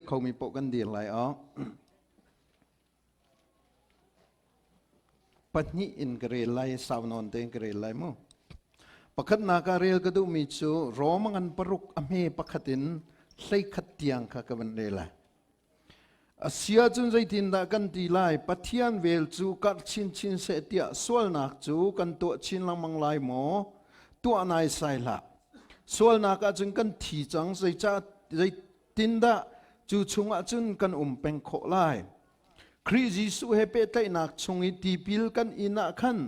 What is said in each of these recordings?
Khomi poh kan dir lai aw. Pahnih in ka rel lai, sau nawn tein ka rel lai mu. Pakhatnak ah rel ka duhmi cu Rome ngan paruk a hme pakhat in hleikhat tiang kha ka van rel lai. Asia cun zeitindah kan ti lai? Pathian vel cu karh chinchin seh tiah sualnak cu kan tuah chin lengmang lai maw? Tuah naisai hlah. Sualnak ahcun kan thi cang, zeicah zeitindah cu chungah cun kan um peng khawh lai? Khrih Jesuh he pehtlaihnak chung i tipil kan in ah khan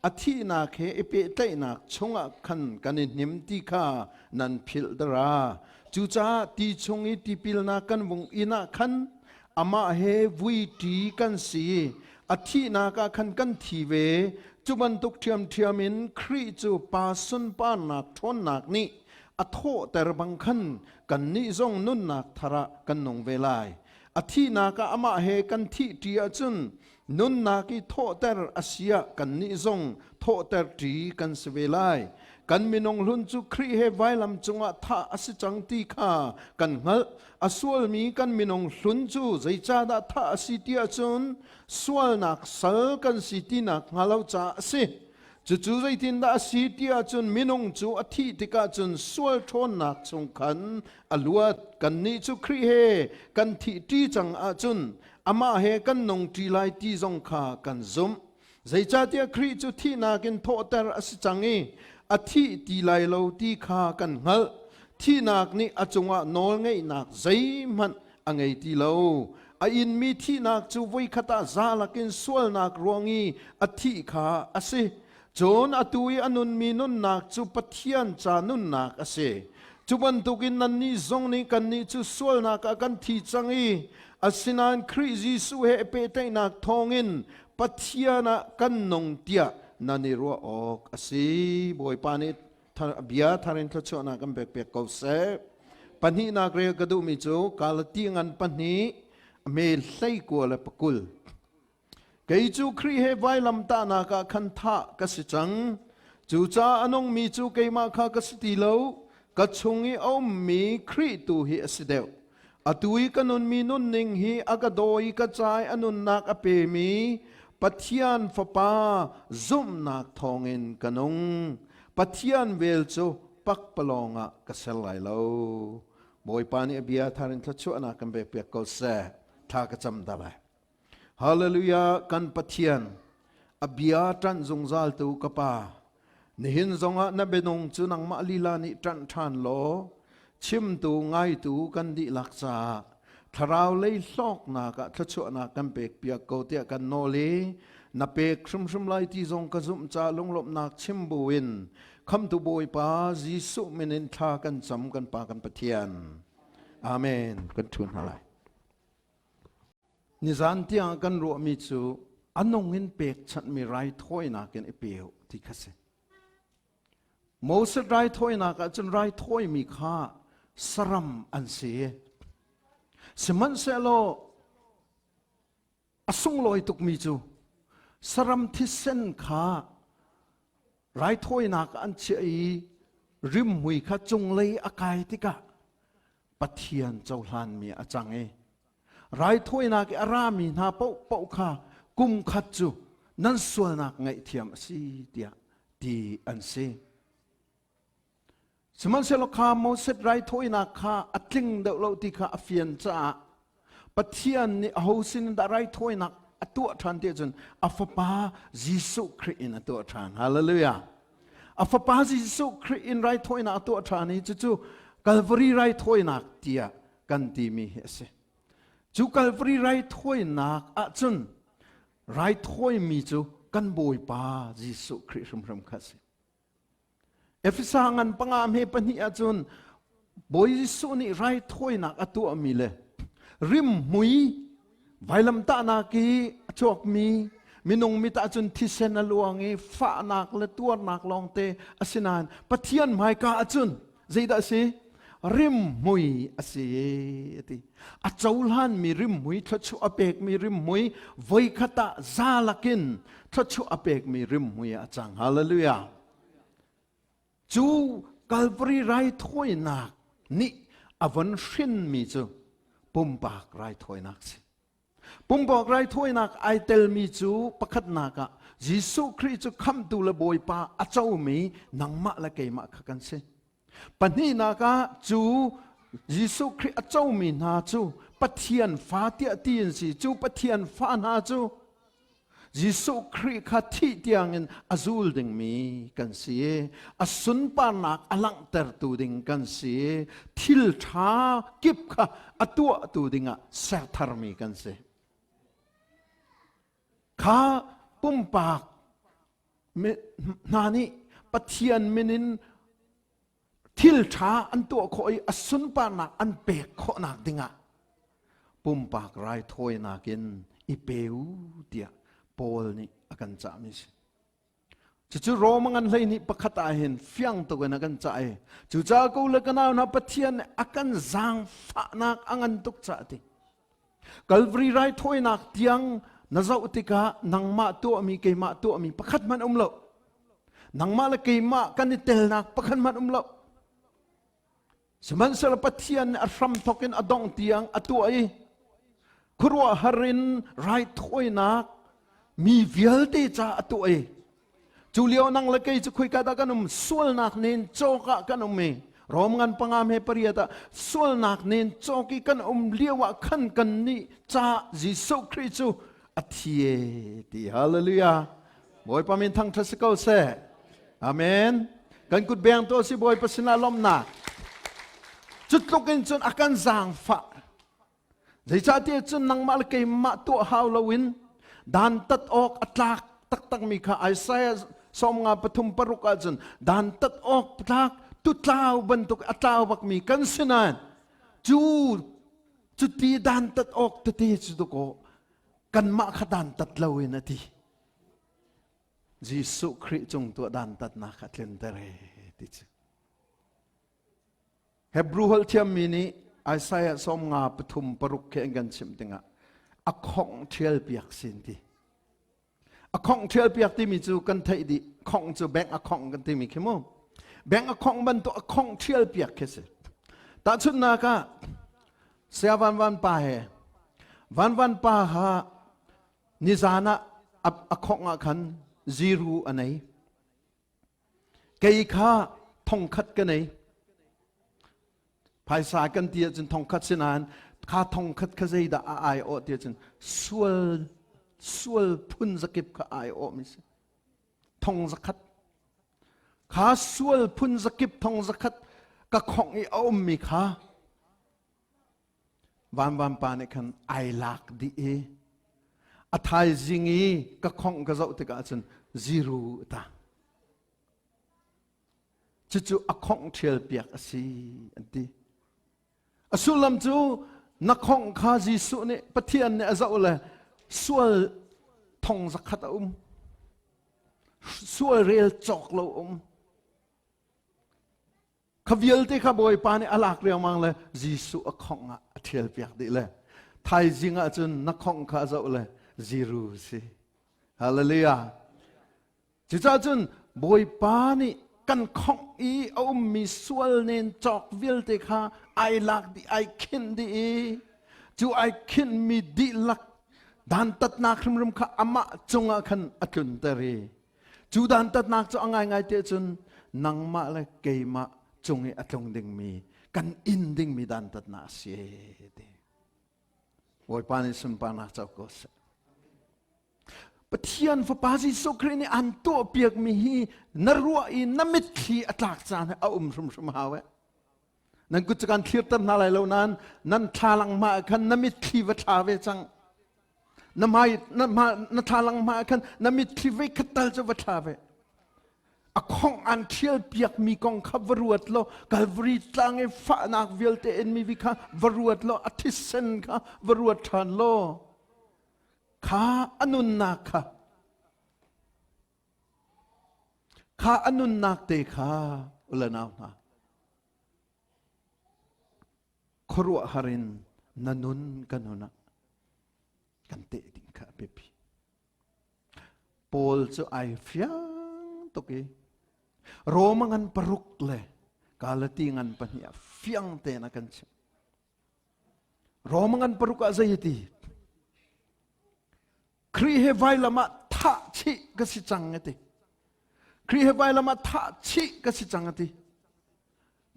a thihnak he i pehtlaihnak chungah khan kan i hnim ti kha nan philh dara. Cucaah ti chung i tipilnak kan vung in ah khan amah he vuiṭi kan si. A thihnak ah khan kan thi ve. Cu bantuk ṭhiamṭhiam in Khrih cu Pa sunparnak ṭhawnnak nih a thawhter bang khan kannih zong nunnak thar ah kan nung ve lai. A thihnak ah amah he kan thihṭi ahcun nunnak i thawhter a si ah kannih zong thawhter ṭi kan si ve lai. Kan minung hlun cu Khrih he vailam cungah thah a si cang ti kha kan hngalh. A sualmi kan minung hlun cu zeicahdah thah a si ti ahcun sualnak sal kan si tinak hnga lo caah a si. Cucu zeitindah a si ti ahcun minung cu a thih tikah cun sual ṭhawnnak chung khan a luat. Kannih cu Khrih he kan thih ṭi cang ahcun amah he kan nung ṭi lai ti zong kha kan zumh. Zeicahtiah Khrih cu thihnak in thawhter a si cang i a thih ti lai lo ti kha kan hngalh. Thihnak nih a cungah nawlngeihnak zeihmanh a ngei ti lo. A inmi thihnak cu voikhat ah zalak in sualnak ruang i a thih kha a si. Cun atu i a nunmi nunnak cu Pathian ca nunnak a si. Cu bantukin nannih zong nih kannih cu sualnak ah kan thi cang i asinain Khrih Jesuh he pehtlaihnak thawngin Pathian ah kan nung tiah nan i ruah awk a si. Bawipa nih bia thar in thluachuahnak kan pek piak ko seh. Pahnihnak rel ka duhmi cu Galati ngan pahnih me 19 le 20. Kei cu Khrih he vailamtahnak ah khan thah ka si cang. Cucaah a nungmi cu keimah kha ka si ti lo, ka chung i a ummi Khrih tu hi a si deuh. Atu i ka nunmi nunning hi a ka daw i ka ca i a nunnak a pemi Pathian Fapa zumhnak thawngin ka nung. Pathian vel cu pakpalawng ah ka ser lai lo. Bawipa nih a bia thar in thluachuahnak kan pekpiak ko seh. Thla ka cam ta lai. Hallelujah kan Pathian a bia ṭanh zungzal tu ka pa nihin zongah na bianung cu nangmah lila nih ṭanh ṭhan law chimtu ngaitu kan dihlak caah thlarau lei hlawknak ah thluachuahnak kan pek piak ko tiah kan nawl i na pek hrimhrim lai ti zong ka zumh ca lunglawmhnak chim buin khamtu Bawipa Jesuh min in thla kan cam kan Pa kan Pathian Amen kan ṭhu hna lai Nizan tiang kan ruahmi cu a nung in pekchanhmi raithawinak in i pe u ti kha si. Moses raithawinak ah cun raithawimi kha saram an si. Sihmanhsehlaw a sunglawi tukmi cu saram thisen kha raithawinak an chiah i rimhmui kha cunglei a kai tikah Pathian cohlanmi a cang i raithawinak i a rami hna paohpaoh kha kum khat cu nan sualnak ngaihthiam a si tiah ti an si. Sihmanhsehlaw kha Moses raithawinak kha a tling deuh lo ti kha a fian caah Pathian nih aho sin dah raithawinak a tuah ṭhan ti ahcun a fapa Jesuh Khrih in a tuah ṭhan. Hallelujah. A fapa Jesuh Khrih in raithawinak a tuah ṭhan i cucu Calvary raithawinak tiah kan timi hi a si. Cu Calvary raithawinak ahcun raithawimi cu kan Bawipa Jesuh Khrih hrimhrim kha a si. Efesa ngan panga hme pahnih ahcun Bawi Jesuh nih raithawinak a tuahmi le rimhmui vailamtahnak i a chuakmi minung mit ahcun thisen a luang i fahnak le tuarnak lawngte asinain Pathian hmaika ahcun zeidah a si? Rimhmui a si a ti. A cohlanmi rimhmui, thluachuah a pekmi rimhmui, voikhat ah za lakin thluachuah a pekmi rimhmui ah a cang. Hallelujah. Cu Calvary raithawinak nih a von hrinmi cu Pumpak raithawinak si. Pumpak raithawinak ai telmi cu pakhatnak ah Jesuh Khrih cu khamhtu le Bawipa a comi nangmah le keimah kha kan si. Pahnihnak ah cu Jesuh Khrih a comi hna cu Pathian fa tiah ti an si. Cu Pathian fa hna cu Jesuh Khrih kha thih tiangin a zul dingmi kan si i a sunparnak a langhtertu ding kan si i thil ṭha kip kha a tuahtu dingah sertharmi kan si. Kha pumpak hna nih Pathian min in thil ṭha an tuah khawh i a sunparnak an pek khawhnak dingah pumpak raithawinak in i pe u tiah Paul nih a kan cahmi si. Cucu Rome ngan 12 pakhat ah hin fiang tuk in a kan cah i cucaah ko le ka nau hna Pathian nih a kan zaangfahnak a ngan tuk cah ti. Calvary raithawinak tiang na zoh tikah nangmah tuahmi keimah tuahmi pakhat hmanh um lo. Nangmah le keimah kan i telnak pakhat hmanh um lo. Sihmanhsehlaw Pathian nih a hramthawk in a dongh tiang a tuah i khuaruahhar in raithawinak mi vialte ca a tuah i cu lio nang le kei cu khoika dah kan um sualnak nen cawk ah kan um i Rom ngan panga me pariat ah sualnak nen cawk i kan um lio ah khan kan nih ca Jesuh Khrih cu a thi e ti hallelujah Bawipa min thangṭhat si ko seh. Amen. Kan kut beng to si Bawipa sinah lawmhnak. Cu tluk in cun a kan zaangfah. Zeicahtiah cun nangmah le keimah tuah hau loin dantat awk a tlak taktakmi kha Isaiah 53:6 ahcun dantat awk tlak tutlau bantuk a tlau bakmi kan si nain cu cuti dantat awk tete cu dakaw kanmah kha dantat loin a ti. Jesuh Khrih cung tuah dantatnak a tlunter e ti cu. Hebrew holh thiammi nih Isaiah 53:6 khi an kan chimh tingah a khongh ṭhial piak sin ti. A khongh ṭhial piak timi cu kan theih dih. Khongh cu bank a khongh kan timi khi mu. Bank a khongh bantuk a khongh ṭhial piak khi si. Tahchunhnak ah Saya Van Van Pa he Van Van Pa ha Nizan ah a khongh ah khan ziru a nei. Kei kha thongkhat ka nei. Phaisa kan ti ahcun thongkhat si nain kha thongkhat kha zeidah a ai awh ti ahcun sual sual phun zakip kha ai awh mi si. Thong zakhat. Kha sual phun zakip thong zakhat ka khongh i a ummi kha Vanvanpa nih khan ai lak dih i a thaizing i ka khongh ka zoh tikah cun ziru a tang. Cucu a khongh ṭhial piak a si an ti. A sullam cu na khongh kha Jesuh nih Pathian nih a zoh le sual thong zakhat a um. Sual rel cawk lo um. Kha vialte kha Bawipa nih a lak riangmang le Jesuh a khongh ah a ṭhial piak dih le thaizing ah cun na khongh kha a zoh le ziru si. Hallelujah. Cucaah cun Bawipa nih kan khongh i a ummi sual nen cawk vialte kha ai lak dih ai khinh dih i cu ai khinhmi dihlak dantatnak hrimhrim kha amah cungah khan a tlunter i Cu dantatnak cu a ngaingai te cun nangmah le keimah cung i a tlung dingmi kan in dingmi dantatnak a si ti. Bawipa nih sunparnak co ko seh. Pathian Fapa Jesuh Khrih nih an tuahpiakmi hi na ruah i na mitthli a tlak caan a um hrimhrim hau eh. Nan kut cu kan thlirter hna lai lo nain nan thlalang hma ah khan na mitthli va thla ve cang. Na hmai na hma na thlalang hma ah khan na mitthli ve khat tal cu va thla ve. A khong an thial piak mi kong kha va ruat law Calvary tlang i fahnak vialte in mi vi kha va ruat law a thisen kha va ruat ṭhan law kha a nunnak kha Kha a nunnak te kha u le nau hna khuaruahhar in na nun ka nun ah kan teh ding kha a biapi. Paul cu ai fiang tuk i Roma ngan paruk le Galati ngan pahnih ah fiang tein a kan chimh. Rome ngan paruk ah zei ti? Khrih he vailam ah thah chih ka si cang ati. Khrih he vailam ah thah chih ka si cang ati.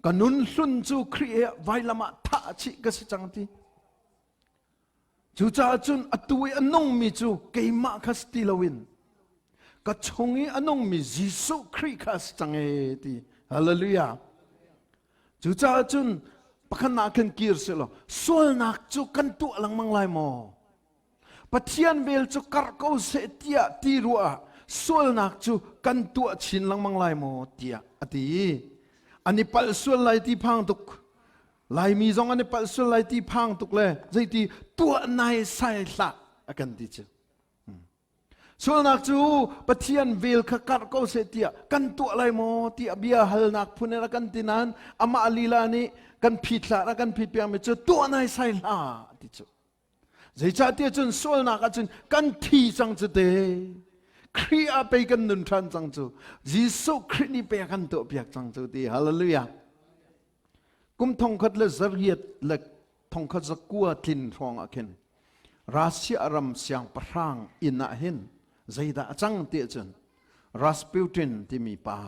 Ka nun hlun cu Khrih he vailam ah thah chih ka si cang ti. Cucaah cun atu i a nungmi cu keimah kha si ti loin ka chung i a nungmi Jesuh Khrih kha a si cang e ti. Hallelujah. Cucaah cun pakhat nak khin kir sih law sualnak cu kan tuah lengmang lai maw? Pathian vel cu karh ko seh tiah ti ruah ah sualnak cu kan tuah chin lengmang lai maw tiah a ti. An i palh sual lai ti phang tuk. Laimi zong an i palh sual lai ti phang tuk le zeiti tuah nai sai hlah a kan ti cu. Sualnak cu Pathian vel kha karh ko seh tiah kan tuah lai maw tiah bia halnak phun in a kan ti nain amah lila nih kan phit hlah a kan phit piakmi cu tuah nai sai hlah ti cu. Zeicahtiah cun sualnak ahcun kan thi cang cu te. Khrih ah pei kan nun ṭhan cang cu. Jesuh Khrih nih pei a kan tuahpiak cang cu ti. Hallelujah. Kum thongkhat le zariat le thongkhat zakua tlin hrawng ah khin Russia ram siangpahrang inn ah hin zeidah a cang ti ahcun Rasputin timi pa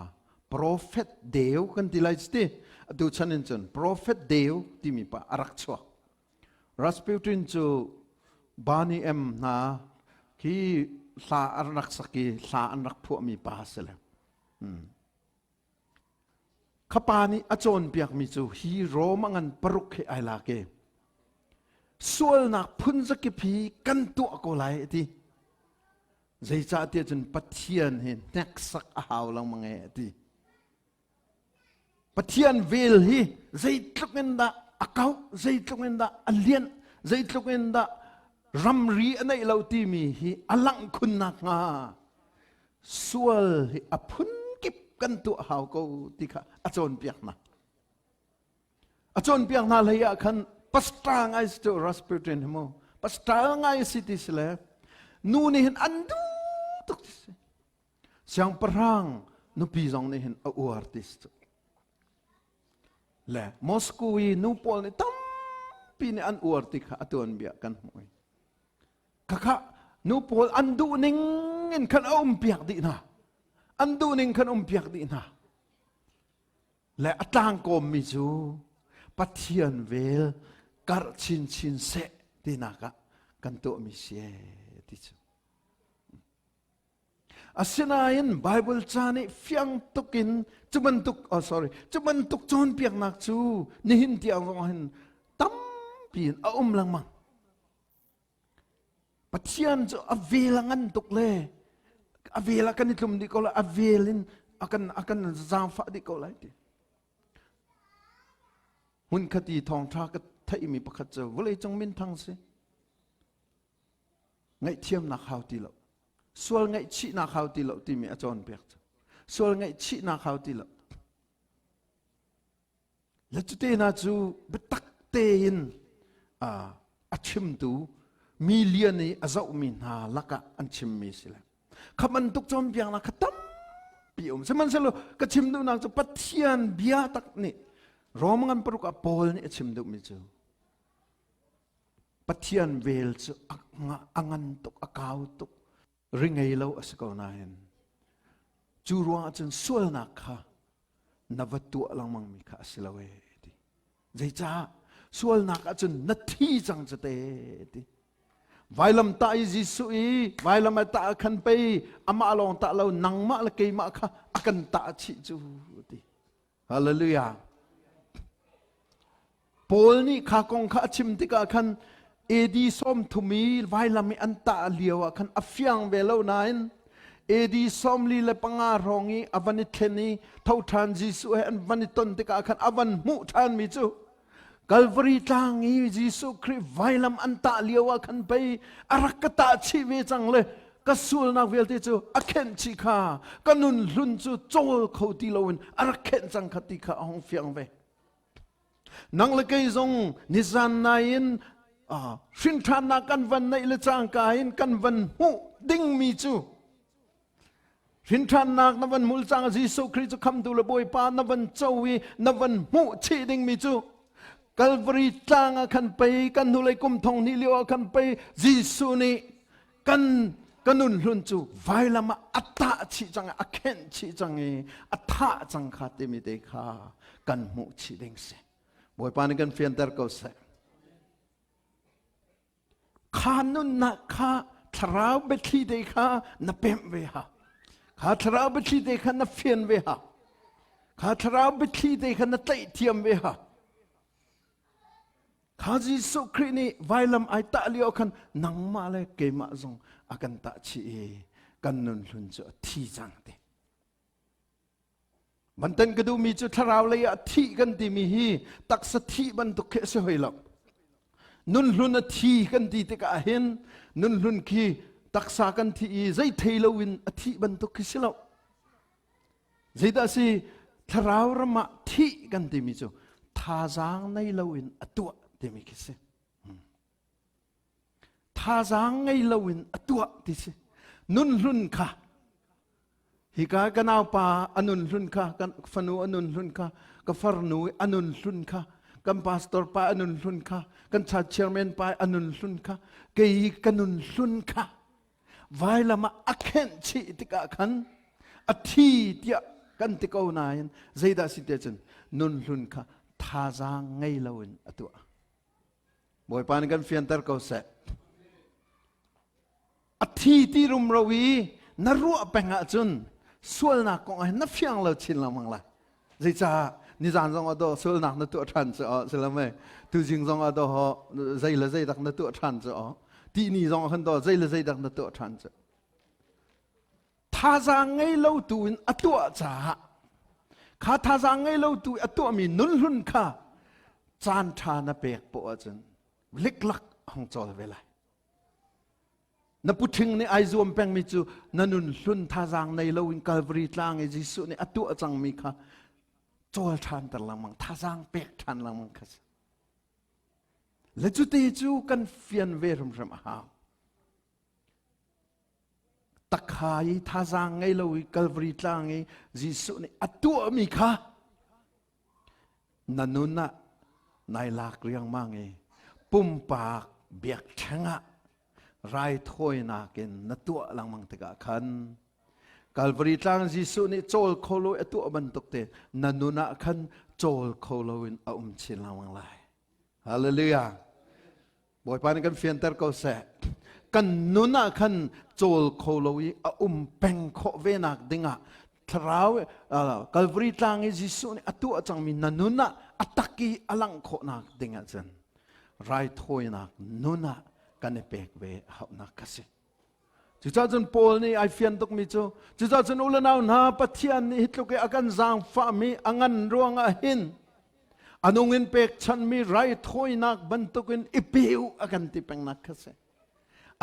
prophet deu kan ti lai ti atu chan in cun prophet deu timi pa a rak chuak. Rasputin cu Barney M hna khi hla an rak sak i hla an rak phuahmi pa a si le. Kha pa nih a cawnpiakmi cu hi Rome a ngan paruk he ai lak i sualnak phun zakip hi kan tuah ko lai a ti. Zeicahtiah cun Pathian hi hneksak a hau lengmang e a ti. Pathian vel hi zeitluk in dah a kauh, zeitluk in dah a lianh, zeitluk in dah ramri a neih lo timi hi a langh khun nakhnga sual hi a phunkip kan tuah hau ko ti kha a cawnpiak hna. A cawnpiak hna hlei ah khan pastor ngai si cu Rasputin hi mu pastor ngai si ti si le nu nih hin an duh tuk ti si. Siangpahrang nupi zong nih hin a uar ti si cu. Le Moscow i nu pawl nih tampi nih an uar ti kha a tuanbia kan hmuh. Khakha nu pawl an duh ning in khan a um piak dih hna. An duh ning khan um piak dih hna. Le a tlangkawmmi cu Pathian vel karh chinchin seh tinak ah kan tuahmi si ti cu. Asinain Bible ca nih fiang tuk in cu bantuk oh sorry cu bantuk cawnpiaknak cu nihin tiang zong hin tampi in a um lengmang. Pathian cu a vel a ngan tuk le a vel ah kan i tlum dih ko lai a vel in a kan a kan zaangfah dih ko lai ti. Hmunkhat i thawngṭha ka theihmi pakhat cu vawleicung minthang si. Ngaihthiamnak hau ti lo. Sual ngaihchihnak hau ti lo timi a cawnpiak cu. Sual ngaihchihnak hau ti lo. Le cute hna cu biatak tein a chimtu mi lian i a zohmi hna lakah an chimmi si le kha bantuk cawnpiaknak kha tampi um sihmanhsehlaw ka chim duhnak cu Pathian bia tak nih Rom ngan paruk ah Paul nih a chim duhmi cu Pathian vel cu a ngan tuk a kau tuk ri ngei lo a si ko nain cu ruangah cun sualnak kha na va tuah lengmang mi kha a si lo ee ti zeicah sualnak ah cun na thi cang cu te ti vailam tah i Jesuh i vailam a tah khan pei amah lawng tah lo nangmah le keimah kha a kan tah chih cu ti Hallelujah. Paul nih kha kong kha a chim tikah khan AD 30 i vailam i an tah lio ah khan a fiang ve lo nain AD 45 hrawng i a van i thlen i tho ṭhan Jesuh he an van i ton tikah khan a van hmuh ṭhanmi cu Calvary tlang i Jesuh Khrih vailam an tah lio ah khan pei a rak ka tah chih ve cang le ka sualnak vialte cu a khenh chih kha ka nun hlun cu cawl kho ti loin a rak khenh cang kha ti kha a hung fiang ve. Nang le kei zong nizan nai in hrinṭhannak kan van neih le cangka in kan van hmuh dingmi cu Hrinṭhannak na van hmul cang Jesuh Khrih cu khamtu le Bawipa na van co i na van hmuh chih dingmi cu. Calvary tlang ah khan pei kan hnulei kum thong hnih lio ah khan pei Jesuh nih kan ka nun hlun cu vailam ah a tah chih cang a khenh chih cang i a thah cang kha timi te kha kan hmuh chih ding si. Bawipa nih kan fianter ko seh. Kha nunnak kha thlarau biathli te kha na pemh ve ha. Kha thlarau biathli te kha na fian ve ha. Kha thlarau biathli te kha na tlaih thiam ve ha. Kha Jesuh Khrih nih vailam ai tah lio khan nangmah le keimah zong a kan tah chih i kan nun hlun cu a thi cang te. Bantan ka duhmi cu thlarau lei ah thih kan timi hi taksa thih bantuk khi a si hoi lo. Nun hlun a thi kan ti tikah hin nun hlun khi taksa kan thi i zei thei loin a thih bantuk khi si lo. Zeidah si thlarau ram ah thih kan timi cu thazaang nei loin a tuah timi khi si. Thazaang ngei loin a tuah ti si. Nun hlun kha hika ka naupa a nun hlun kha kan fanu a nun hlun kha ka farnu a nun hlun kha kan pastor pa a nun hlun kha kan church chairman pa a nun hlun kha kei ka nun hlun kha vailam ah a khenh chih tikah khan a thi tiah kan ti ko nain zeidah si te cun nun hlun kha thazaang ngei loin a tuah. Bawipa nih kan fianter ko seh. A thi ti rumro i na ruah peng ahcun sualnak kong ah na fiang lo chin lengmang lai. Zeicah nizan zong ah do sualnak na tuah ṭhan cu aw silamei tuzing zong ah do zei le zei dak na tuah ṭhan cu aw tihni zong ah khan do zei le zei dak na tuah ṭhan cu. Thazaang ngei lo tu in a tuah caah kha thazaang ngei lo tu a tuahmi nunhlun kha caan ṭha na pek poah ahcun liklak hong cawl ve lai. Na puṭhing nih ai zuam pengmi cu na nun hlun thazaang nei loin Calvary tlang i Jesuh nih a tuah cangmi kha cawl ṭhan ter lengmang, thazaang pek ṭhan lengmang kha si. Le cute cu kan fian ve hrimhrim a hau. Takha i thazaang ngei lo i Calvary tlang i Jesuh nih a tuahmi kha na nun ah nai lak riangmang i pumpak biakṭheng ah raithawinak in na tuah lengmang tikah khan Calvary tlang Jesuh nih cawl kho lo a tuah bantuk te na nun ah khan cawl kho loin a um chin lengmang lai. Hallelujah. Bawipa nih kan fianter ko seh. Kan nun ah khan cawl kho lo i a um peng khawh ve nak ding ah thlarau Calvary tlang i Jesuh nih a tuah cangmi na nun ah a tak i a langh khawhnak ding ah cun raithawinak nun ah kan i pek ve hauhnak ka si. Cucaah cun Paul nih ai fian tukmi cu cucaah cun u le nau hna Pathian nih hi tluk i a kan zaangfahmi a ngan ruangah hin a nung in pekchanhmi raithawinak bantukin i pe u a kan ti pengnak kha si.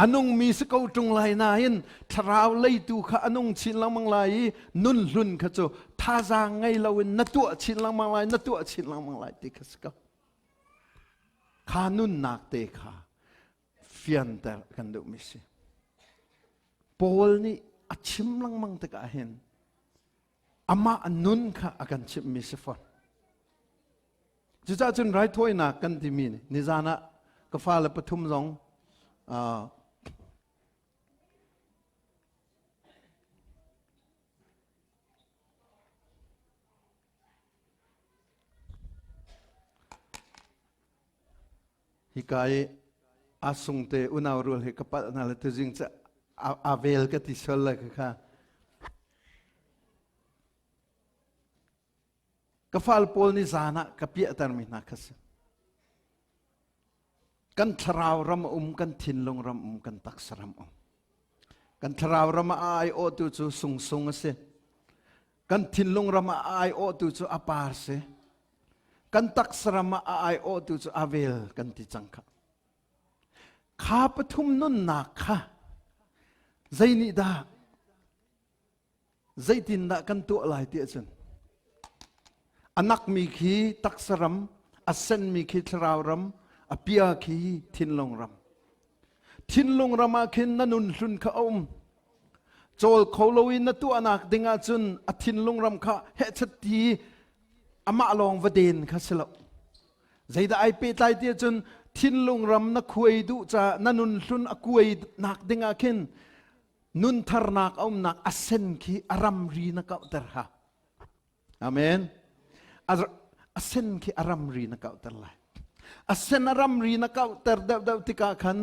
A nungmi si ko ṭung lai nain thlarau leitu kha a nung chin lengmang lai i nun hlun kha cu thazaang ngei loin na tuah chin lengmang lai na tuah chin lengmang lai ti kha si ko. Kha nunnak te kha fianter kan duhmi si. Paul nih a chim lengmang tikah hin amah nun kha a kan chimhmi si fawn. Cucaah cun raithawinak kan timi nih nizan ah ka fale pathum zong Hika i a sungte unau rual he ka palh hna le tuzing cu a vel ka ti sual le kha ka fal pawl nih zan ah ka piahtermi hna kha si. Kan thlarau ram a um, kan thinlung ram um, kan taksa ram um. Kan thlarau ram ah a aiawhtu cu sungsung a si. Kan thinlung ram ah a aiawhtu cu a par si. Kan taksa ram ah a aiawhtu cu a vel kan ti cang kha. Kha pathum nunnak kha zei nih dah zeitindah kan tuah lai ti ahcun a nakmi khi taksa ram a senmi khi thlarau ram a pia khi thinlung ram thinlung ram ah khin na nun hlun kha a um cawl kho loin na tuahnak ding ahcun a thinlung ram kha hehchat ti amah lawng va den kha si lo. Zeidah ai pehtlai ti ahcun thinlung ram na khuai duh caah na nun hlun a kuai nak ding ah khin nun tharnak a umnak a sen khi a ramri na kauhter ha. Amen. A sen khi a ramri na kauhter lai. A sen a ramri na kauhter deuhdeuh tikah khan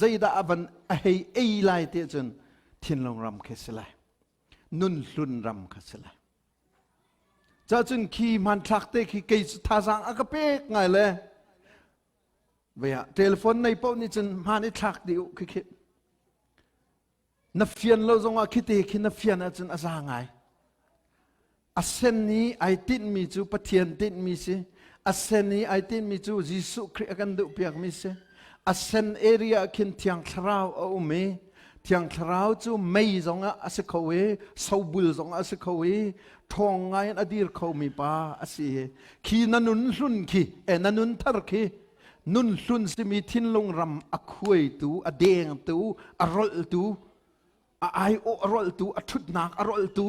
zeidah a van a hei ei lai ti ahcun thinlung ram khi si lai. Nun hlun ram kha si lai. Cacun khi hmanthlak te khi kei cu thazaang a ka pek ngai le vei ah telephone nei paoh nih cun hmaan i thlak dih u khi khi na fian lo zongah khi te khi na fian ahcun a za ngai. A sen i ai tinhmi cu Pathian tinhmi si. A sen i ai tinhmi cu Jesuh Khrih a kan duhpiakmi si. A sen area khin Thiang Thlarau a um i Thiang Thlarau cu mei zongah a si kho i sobul zongah a si kho i ṭhawng ngai in a dir khomi pa a si i khi na nun hlun khi e na nun thar khi nun hlun simi thinlung ram a khuaitu a dengtu a rolhtu a aiawh a rolhtu a ṭhutnak a rolhtu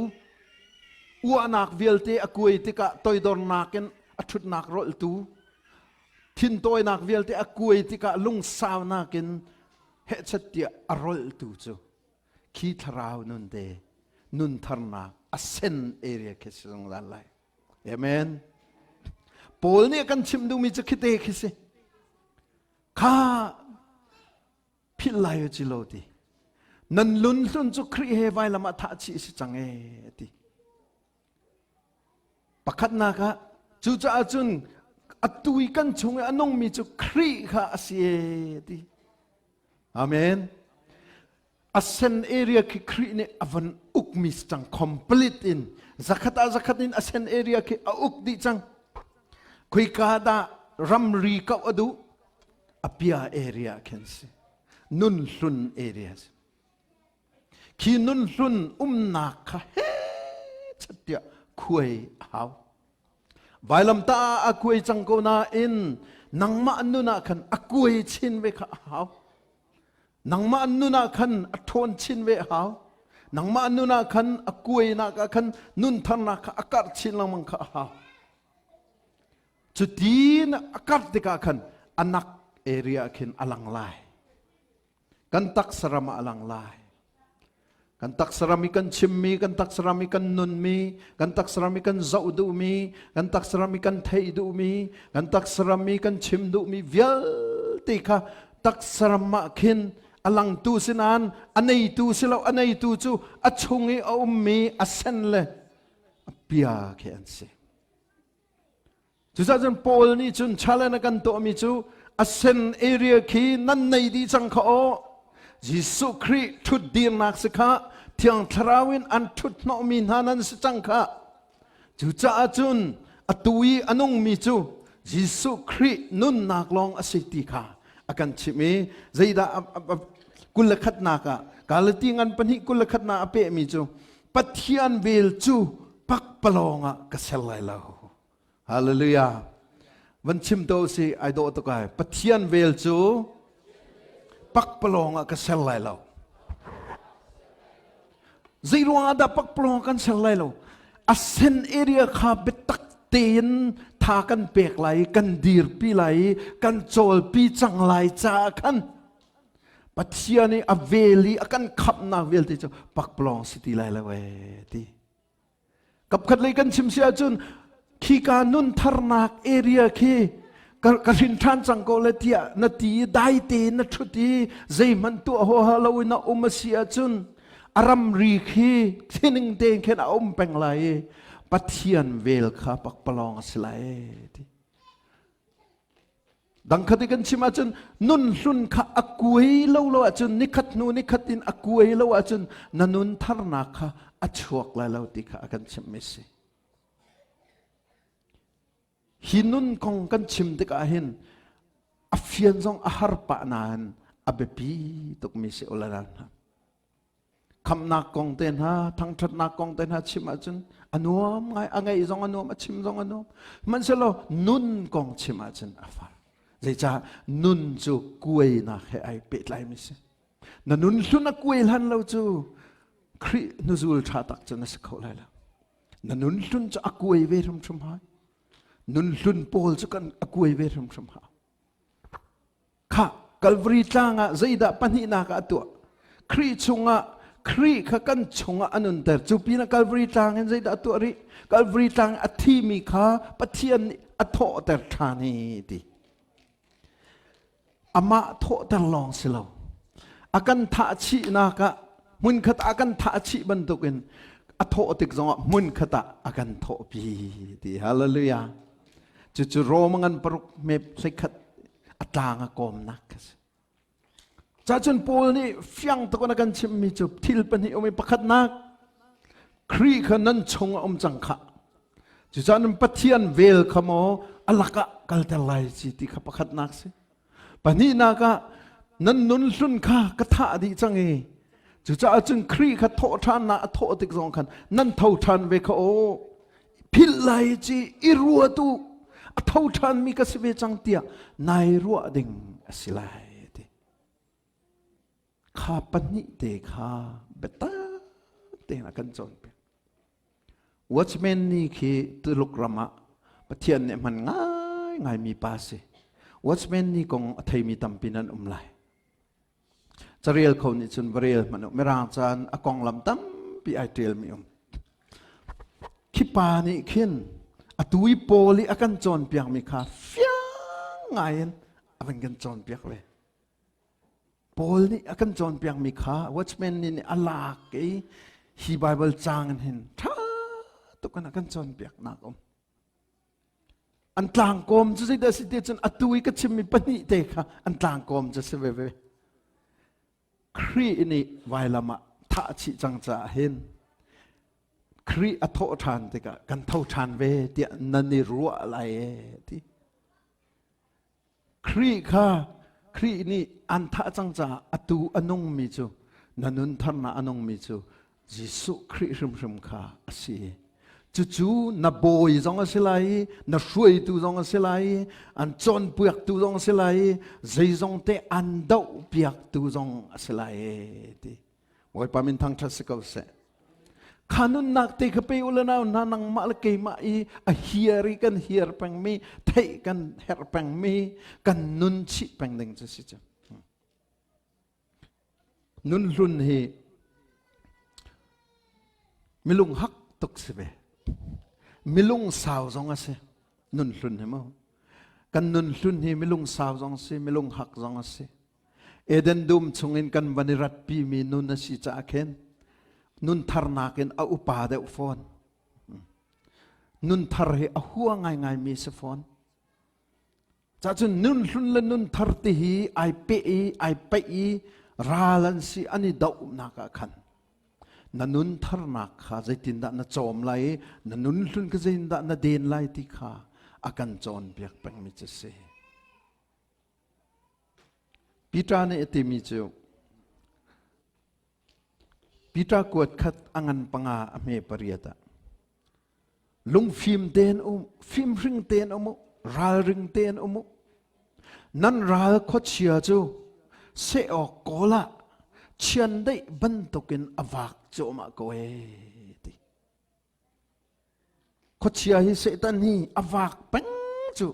uahnak vialte a kuai tikah toidornak in a ṭhutnak rolhtu thintawinak vialte a kuai tikah lungsaunak in hehchat tiah a rolhtu cu khi thlarau nun te nun tharnak a sen area khi si zungzal lai. Amen. Paul nih a kan chimh duhmi cu khite khi si. Kha philh lai u ci lo ti. Nan lun hlun cu Khrih he vailam ah thah chih si cang e ti. Pakhatnak ah cucaah cun atu i kan chung i a nungmi cu Khrih kha a si e ti. Amen. A sen area khi Khrih nih a van ukmi si cang complete in zakhat ah zakhat in a sen area khi a uk dih cang. Khoika dah ramri kauh a duh? Apia area khin si. Nun hlun area si. Khi nun hlun umnak kha he chat tiah khuai a hau. Vailamtah ah a kuai cang ko nain nangmah nun ah khan a kuai chin ve kha a hau. Nangmah nun ah khan a ṭhawn chin ve a hau. Nangmah nun ah khan a kuainak ah khan nun tharnak kha a karh chin lengmang kha a hau. Cutin a karh tikah khan anak area khin a lang lai. Kan taksa ram ah a lang lai. Kan taksa ram i kan chimmi, kan taksa ram i kan nunmi, kan taksa ram i kan zoh duhmi, kan taksa ram i kan theih duhmi, kan taksa ram i kan chim duhmi vialte kha taksa ram ah khin a langtu si nain a neitu si lo, a neitu cu a chung i a ummi a sen le a pia khi an si. Cucaah cun Paul nih cun challenge a kan tuahmi cu a sen area khi nan nei dih cang kha aw. Jesuh Khrih ṭhut dirnak si kha Thiang Thlarau in an ṭhut hnawhmi hna nan si cang kha. Cucaah cun atu i a nungmi cu Jesuh Khrih nunnak lawng a si ti kha a kan chimh i zeidah 21nak ah Galati ngan pahnih 21nak a pehmi cu Pathian vel cu pakpalawng ah ka ser lai lo. Hallelujah. Van chim to si ai dawh tuk ai. Pathian vel cu pakpalawng ah ka ser lai lo. Zei ruang ah dah pakpalawng kan ser lai lo? A sen area kha biatak tein tha kan pek lai i kan dirpi lai i kan cawlpi cang lai caah khan Pathian i a vel i a kan khamhnak vialte cu pakpalawng si ti lai lo ee ti. Kapkhat lei kan chim si ahcun khika nun tharnak area khi ka hrin ṭhan cang ko le tiah na ti i dai tein na ṭhut i zeihmanh tuah huaha lo in a um a si ahcun a ramri khi thining tein khin a um peng lai i Pathian vel kha pakpalawng a si lai ti. Dangkhat i kan chim ahcun nun hlun kha a kuai lo lo ahcun nikhat hnu nikhat in a kuai lo ahcun na nun tharnak kha a chuak lai lo ti kha a kan chimmi si. Hi nun kong kan chim tikah hin a fian zong a har pah nain a biapi tukmi si ulanan hna. Khamhnak kong te hna, thangṭhatnak kong te hna chim ahcun a nuam ngai, a ngeih zong a nuam, a chim zong a nuam. Hmanhsehlaw nun kong chim ahcun a far. Zeicah nun cu kuainak he ai pehtlaimi si. Na nun hlun a kuai hlan lo cu Khrih hnuzul ṭha tak cu na si kho lai lo. Na nun hlun cu a kuai ve hrimhrim hai. Nun hlun pawl cu kan a kuai ve hrimhrim hau. Kha Calvary tlang ah zeidah pahnihnak ah a tuah? Khrih chungah Khrih kha kan chungah a nunter. Cu pinah Calvary tlang in zeidah a tuah rih? Calvary tlang a thimi kha Pathian nih a thawhter ṭhan i ti. Amah thawhter lawng si lo. A kan thah chihnak ah hmunkhat ah a kan thah chih bantukin a thawh tik zongah hmunkhat ah a kan thawhpi ti. Hallelujah. Cucu Rom ngan paruk mep hleikhat a tlang a kawmnak a si. Cacun Paul nih fiang tuk in a kan chimmi cu thil pahnih um i pakhatnak Khrih kha nan chung a um cang khah. Cucaah Pathian vel kha maw a lakah kalter lai ci ti kha pakhatnak si. Pahnihnak ah nan nun hlun kha ka thah dih cang i cucaah cun Khrih kha thawh ṭhannak a thawh tik zong khan nan tho ṭhan ve kha aw philh lai ci i ruatu a tho ṭhanmi ka si ve cang tiah nai ruah ding a si lai ti kha pahnih te kha biatak tein a kan cawnpiak Watchman ni khi Tuluk ram ah Pathian nih hman ngaingai mi pa si. Watchman ni kong a theimi tampi nan um lai. Carel kho nih cun va rel hmanh u. Mirang caan a konglam tampi ai ṭialmi um. Khi pa nih khin atu i Paul i a kan cawnpiakmi kha fiang ngai in a van kan cawnpiak ve. Paul nih a kan cawnpiakmi kha watchman nih a lak i hi Bible caang in hin ṭha tuk in a kan cawnpiaknak um. An tlangkawm cu zeidah si ti cun atu i ka chimmi pahnih te kha an tlangkawm cu si veve. Khrih nih vailam ah thah chih cang caah hin Khrih a thawh ṭhan tikah kan tho ṭhan ve tiah nan i ruah lai ee ti. Khrih kha Khrih nih an thah cang caah atu a nungmi cu na nun tharnak a nungmi cu Jesuh Khrih hrimhrim kha a si. Cucu na bawi zong a si lai i na hruaitu zong a si lai i an cawnpiaktu zong a si lai i zeizong te an dohpiaktu zong a si lai ti. Bawipa min thangṭhat si ko seh. Kha nunnak te kha pe u le nau hna nangmah le keimah i a hiar i kan hiar pengmi theih kan herh pengmi kan nun chih peng ding cu si cu. Nun hlun hi milung hak tuk si ve. Milung sau zong a si. Nun hlun hi mu. Kan nun hlun hi milung sau zong si, milung hak zong a si. Eden dum chungin kan van i ratpimi nun a si caah khin nun tharnak in a upa deuh fawn. Nun thar hi a hua ngaingaimi si fawn. Cacun nun hlun le nun thar ti hi ai peh i ai paih i ral an si an i dohnak ah khan na nun tharnak kha zeitindah na cawm lai i na nun hlun kha zeitindah na den lai ti kha a kan cawnpiak pengmi cu si. Peter nih a timi cu Peter kuat khat a ngan panga a hme pariat ah lungfim tein um fimhring tein um u ralring tein um u nan ral khuachia cu seh awk kawl ah chiandeih bantukin a vak cuahmah ko ee ti Khuachia hi Satan hi a vak peng cu.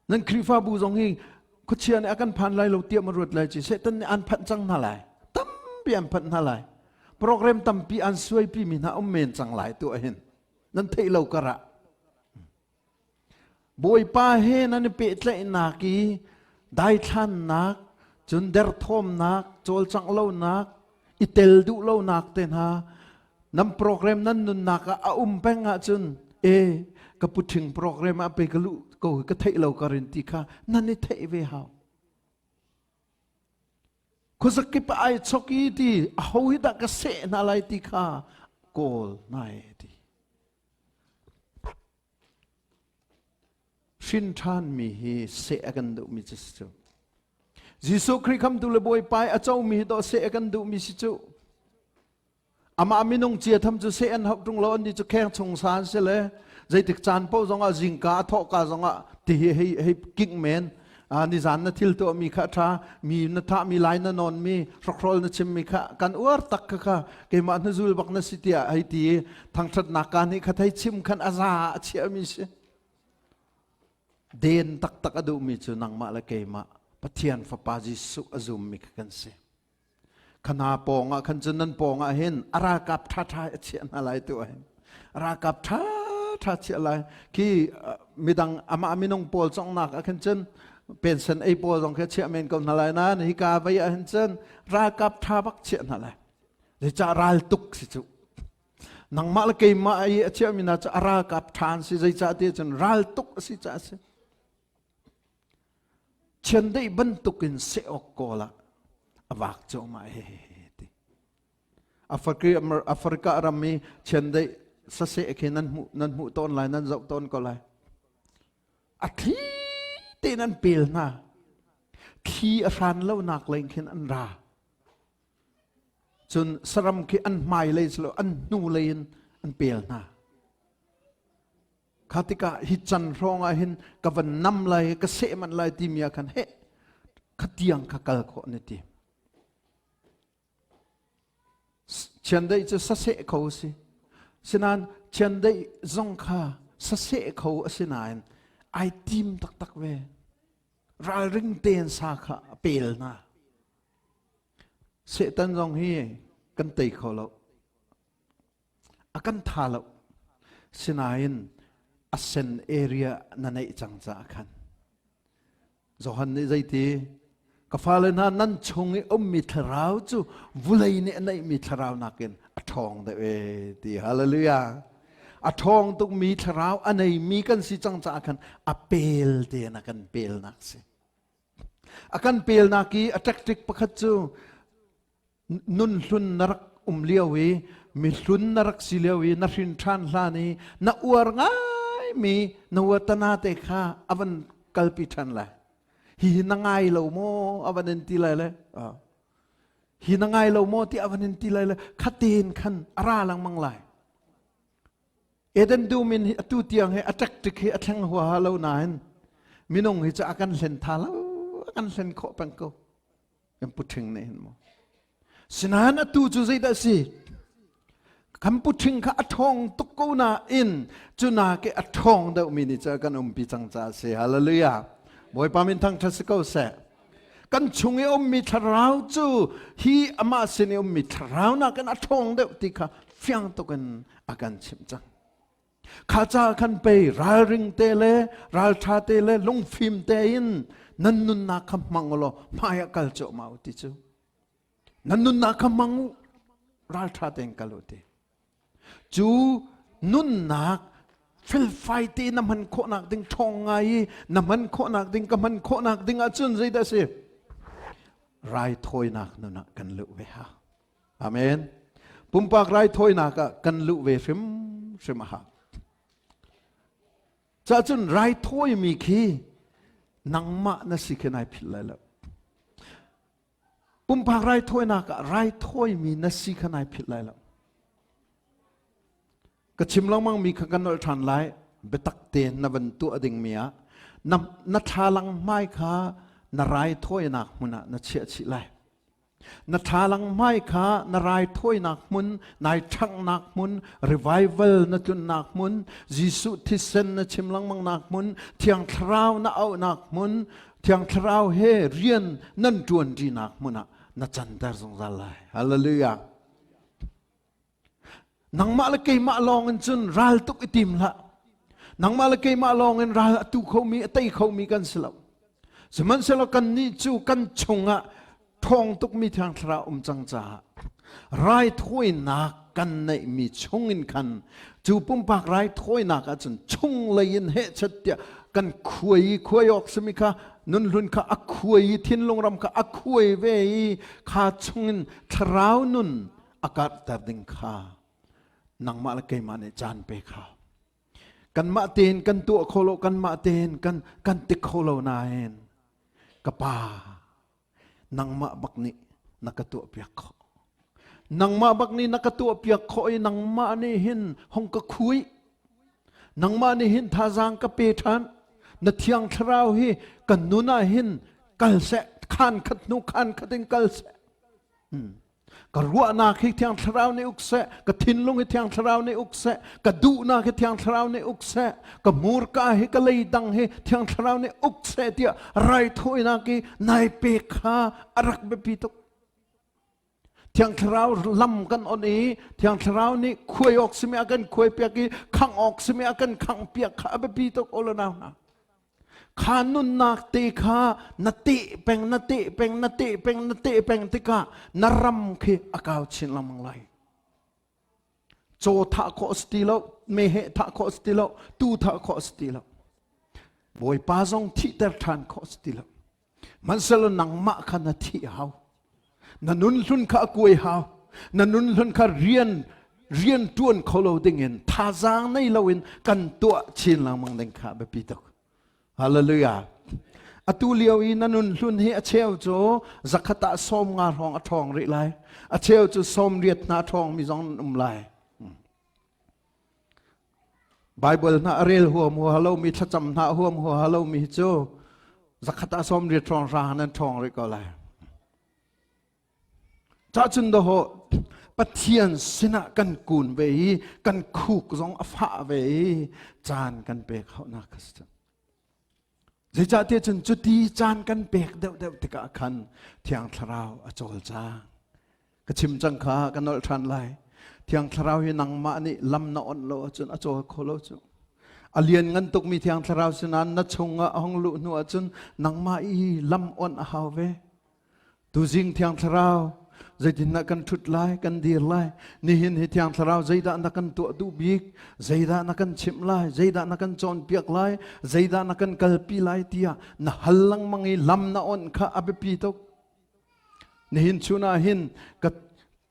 Nan Khrihfabu zong hi khuachia nih a kan phan lai lo tiah ma ruat lai ci Satan nih an phanh cang hna lai. Tampi an phanh hna lai. Program tampi an suaipi mi hna um men cang lai tu hin. Nan theih lo karah. Bawipa he nan i pehtlaihnak i daithlannak, cun derthawmnak, cawlcangh lonak, i tel duh lonak te hna nan program nan nunnak ah a um peng ahcun e ka puṭhing program ah pe ka luh ko ka theih lo ka rin ti kha nan i theih ve hau. Khuazakip ah ai chok i ti aho hi dah ka seh hna lai ti kha kawl nai ti. Hrin ṭhanmi hi seh a kan duhmi cu si cu. Jesuh Khrih khamtu le Bawipa i a comi hi dawh seh a kan duhmi si cu. Amah minung cia tham cu seh an hauh ṭung lo an ni cu kheng chung sa an si le zeitik caan paoh zongah zingka a thawhka zongah ti hi hei hei kingh men. Nizan na thil tuahmi kha ṭha, mi na thahmi lai na nawnmi, hrokhrol na chimmi kha kan uar tak kha kha keimah hnuzul bak na si tiah hei ti i thangṭhatnak ka nih kha thei chim khan a za a chiahmi si. Den taktak a duhmi cu nangmah le keimah Pathian Fapa Jesuh a zummi kha kan si. Khana pawng ah khan cun nan pawng ah hin a ralkap ṭhaṭha a chiah hna lai tu ah hin ralkap ṭhaṭha chiah lai khi midang amah minung pawl congnak ah khan cun pension ei pawl zong khi chiah men ko hna lai nain hika vei ah hin cun ralkap ṭha bak chiah hna lai zeicah ral tuk si cu nangmah le keimah i a chiahmi hna cu a ralkap ṭha an si zeicah ti cun ral tuk a si caah a si. Chiandeih bantukin seh awk kawl ah a vak cuahmah he ti. Africa ram i chiandeih saseh khi nan hmuh nan hmuh tawn lai nan zoh tawn ko lai. A thli tein an pel hna. Thli a hran lonak lei khin an ra. Cun saram khi an hmai lei silo an hnu lei in an pel hna. Kha tikah hi can hrawng ah hin ka van nam lai ka seh manh lai timi ah khan heh khatiang kha kal khawh na ti. Chiandeih cu saseh kho a si. Sinain chiandeih zong kha saseh kho a si nain ai tim taktak ve. Ralring tein sa kha a pel hna. Satan zong hi kan tei kho lo. A kan tha lo. Sinain a sen area na neih cang caah khan Johan nih zeiti ka fale hna nan chung i ummi thlarau cu vulei nih a neihmi thlarau nakin a ṭhawng deuh e ti hallelujah a ṭhawng tukmi thlarau a neimi kan si cang caah khan a pel tein a kan pelnak si a kan pelnak i a tactic pakhat cu Nun hlun na rak um lio i mihlun na rak si lio i na hrin ṭhan hlan i na uar ngaimi na uatana te kha a van kalpi ṭhan lai. Hihi na ngai lo maw a van in ti lai le hi na ngai lo maw ti a van in ti lai le khatein khan a ra lengmang lai. Eden dum in atu tiang hi a tactic hi a thleng huaha lo nain minung hi cu a kan hlen tha lo a kan hlen khawh peng ko. Kan puṭhing nih hin maw. Sinain atu cu zeidah si? Kan puṭhing kha a ṭhawng tuk ko nain cu nak i a ṭhawng deuhmi nih cun kan umpi cang caah a si. Hallelujah. Bawipa min thangṭhat si ko seh. Kan chung i ummi thlarau cu hi amah sin i ummi thlarau nakin a ṭhawng deuh ti kha fiang tuk in a kan chimh cang. Kha ca khan pei ralring te le ralṭha te le lungfim tein nan nunnak kha hmang u law hmai ah kal cuahmah u ti cu. Nan nunnak kha hmang u, ralṭha tein kal u ti. Cu nunnak felfai te na hman khawhnak ding ṭhawng ngai i na hman khawhnak ding ka hman khawhnak ding ahcun zeidah a si? Raithawinak nun ah kan luh ve hau. Amen. Pumpak raithawinak ah kan luh ve hrimhrim a hau. Cahcun raithawimi khi nangmah na si khi nai philh lai lo. Pumpak raithawinak ah raithawimi na si kha nai philh lai lo. Ka chim lengmang mi kha kan nolh ṭhan lai. Biatak tein na van tuah dingmi ah na, na thlalang hmai kha na raithawinak hmun ah na chiah chih lai. Na thlalang hmai kha na raithawinak hmun, nai ṭhanghnak hmun, revival na tlunnak hmun, Jesuh thisen na chim lengmangnak hmun, Thiang Thlarau na auhnak hmun, Thiang Thlarau he rian nan ṭuanṭinak hmun ah na canter zungzal lai. Hallelujah. Nangmah le keimah lawng in cun ral tuk i tim hlah. Nangmah le keimah lawng in ral a tu khomi, a tei khomi kan si lo. Sihmanhsehlaw kannih cu kan chungah ṭhawng tukmi Thiang Thlarau um cang caah raithawinak kan neihmi chungin khan cu pumpak raithawinak ahcun chunglei in hehchet tiah kan khuai i khuai awk simi kha nunhlun kha a khuai i thinlung ram kha a khuai ve i kha chungin thlarau nun a karhter ding kha nangmah le keimah nih caan pe kha kanmah tein kan tuah kho lo kanmah tein kan kan tik kho lo nain ka pa nangmah bak nih na ka tuah piak khawh nangmah bak nih na ka tuah piak khawh i nangmah nih hin hong ka khui nangmah nih hin thazaang ka pe ṭhan. Na Thiang Thlarau hi kan nun ah hin kal seh, khan khat hnu khan khat in kal seh. Ka ruahnak hi Thiang Thlarau nih uk seh, ka thinlung hi Thiang Thlarau nih uk seh, ka duhnak hi Thiang Thlarau nih uk seh, ka hmurka hi ka leidang hi Thiang Thlarau nih uk seh tiah raithawinak i nai pek kha a rak biapi tuk. Thiang Thlarau lam kan on i Thiang Thlarau nih khuai awk simi a kan khuai piak i khangh awk simi a kan khangh piak kha a biapi tuk aw nau hna. Kha nunnak te kha na teh peng na teh peng na teh peng na teh peng tikah na ram khi a kau chin lengmang lai. Caw thah khawh si ti lo, meheh thah khawh si ti lo, tuu thah khawh si ti lo. Bawipa zong thihter ṭhan khawh si ti lo. Hmanhsehlaw nangmah kha na thih hau. Na nun hlun kha a kuai hau. Na nun hlun kha rian rian ṭuan kho lo dingin thazaang nei loin kan tuah chin lengmang ding kha biapi tuk. Hallelujah. Atu lio i na nun hlun hi a cheu cu zakhat ah 50 hrawng a ṭhawng rih lai. A cheu cu 80 hna ṭhawng mi zong an um lai. Bible hna a rel huam huaha lomi thlacam hna huam huaha lomi hi cu zakhat ah 80 ṭhawng hra nan ṭhawng rih ko lai. Cahcun dawhawh Pathian sinah kan kun ve i kan khuk zong a fah ve i caan kan pek hauhnak kha si. Zeicahtiah cun cuti caan kan pek deuhdeuh tikah khan Thiang Thlarau a cawlcang. Ka chim cang kha ka nolh ṭhan lai. Thiang Thlarau hi nangmah nih lam na onh lo ahcun a cawl kho lo cu. A lian ngan tukmi Thiang Thlarau sinain na chungah a hung luh hnu ahcun nangmah i lam onh a hau ve. Tuzing Thiang Thlarau, zeitindah kan ṭhut lai, kan dir lai? Nihin hi Thiang Thlarau zeidah na kan tuah duh bik? Zeidah na kan chimh lai? Zeidah na kan cawnpiak lai? Zeidah na kan kalpi lai tiah na hal lengmang i lam na onh kha a biapi tuk. Nihin chun ah hin ka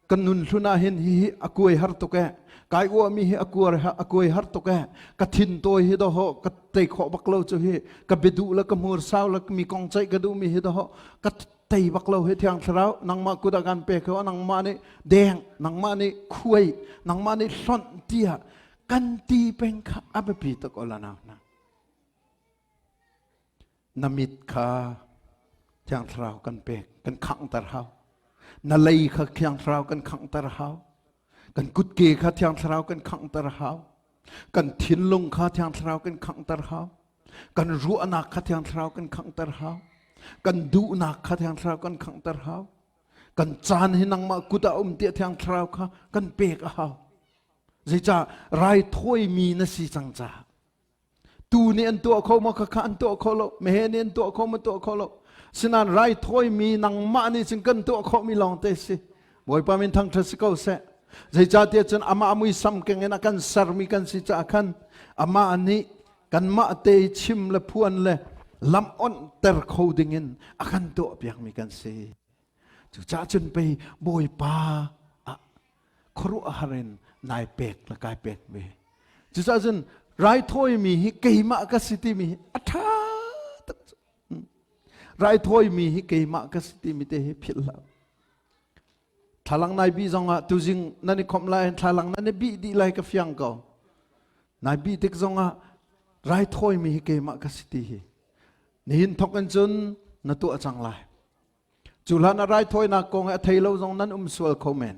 kan nun hlun ah hin hihi a kuai har tuk eh kai uahmi hi a kuar a kuai har tuk eh ka thin tawi hi doho ka tei khawh bak lo cu hi ka biaduh le ka hmur sau le mi kong ceih ka duhmi hi doho ka tei bak lo hi Thiang Thlarau nangmah kut ah kan pe kho nangmah nih deng nangmah nih khuai nangmah nih hlonh tiah kan ti peng kha a biapi tuk ola nau na Na mit kha Thiang Thlarau kan pek, kan khanghter hau. Na lei kha Thiang Thlarau kan khanghter hau. Kan kutke kha Thiang Thlarau kan khanghter hau. Kan thinlung kha Thiang Thlarau kan khanghter hau. Kan ruahnak kha Thiang Thlarau kan khanghter hau. Kan duhnak kha Thiang Thlarau kan khanghter hau. Kan caan hi nangmah kut ah um tiah Thiang Thlarau kha kan pek a hau. Zeicah raithawimi na si cang caah. Tu nih an tuah kho maw khakha an tuah kho lo meheh nih an tuah kho maw tuah kho lo sinan raithawimi nangmah nih cun kan tuah khawhmi lawng te si. Bawipa min thangṭhat si ko seh. Zeicahtiah cun amah muisam keng in a kan sermi kan si caah khan amah nih kanmah te chim le phuan le lam onhter kho dingin a kan tuah piakmi kan si. Cucaah cun pei Bawipa ah khuaruahhar in nai pek le kai pek ve. Cucaah cun raithawimi hi keimah ka si timi hi a ṭha tuk. Raithawimi hi keimah ka si timi te hi philh hlah. Thlalang nai bi zongah tuzing nan i khawmh lai thlalang nan i bih dih lai ka fiang ko. Nai bih tik zongah raithawimi hi keimah ka si ti hi nihin thok in cun na tuah cang lai. Cu hlan a raithawinak kong a thei lo zong nan um sual kho men.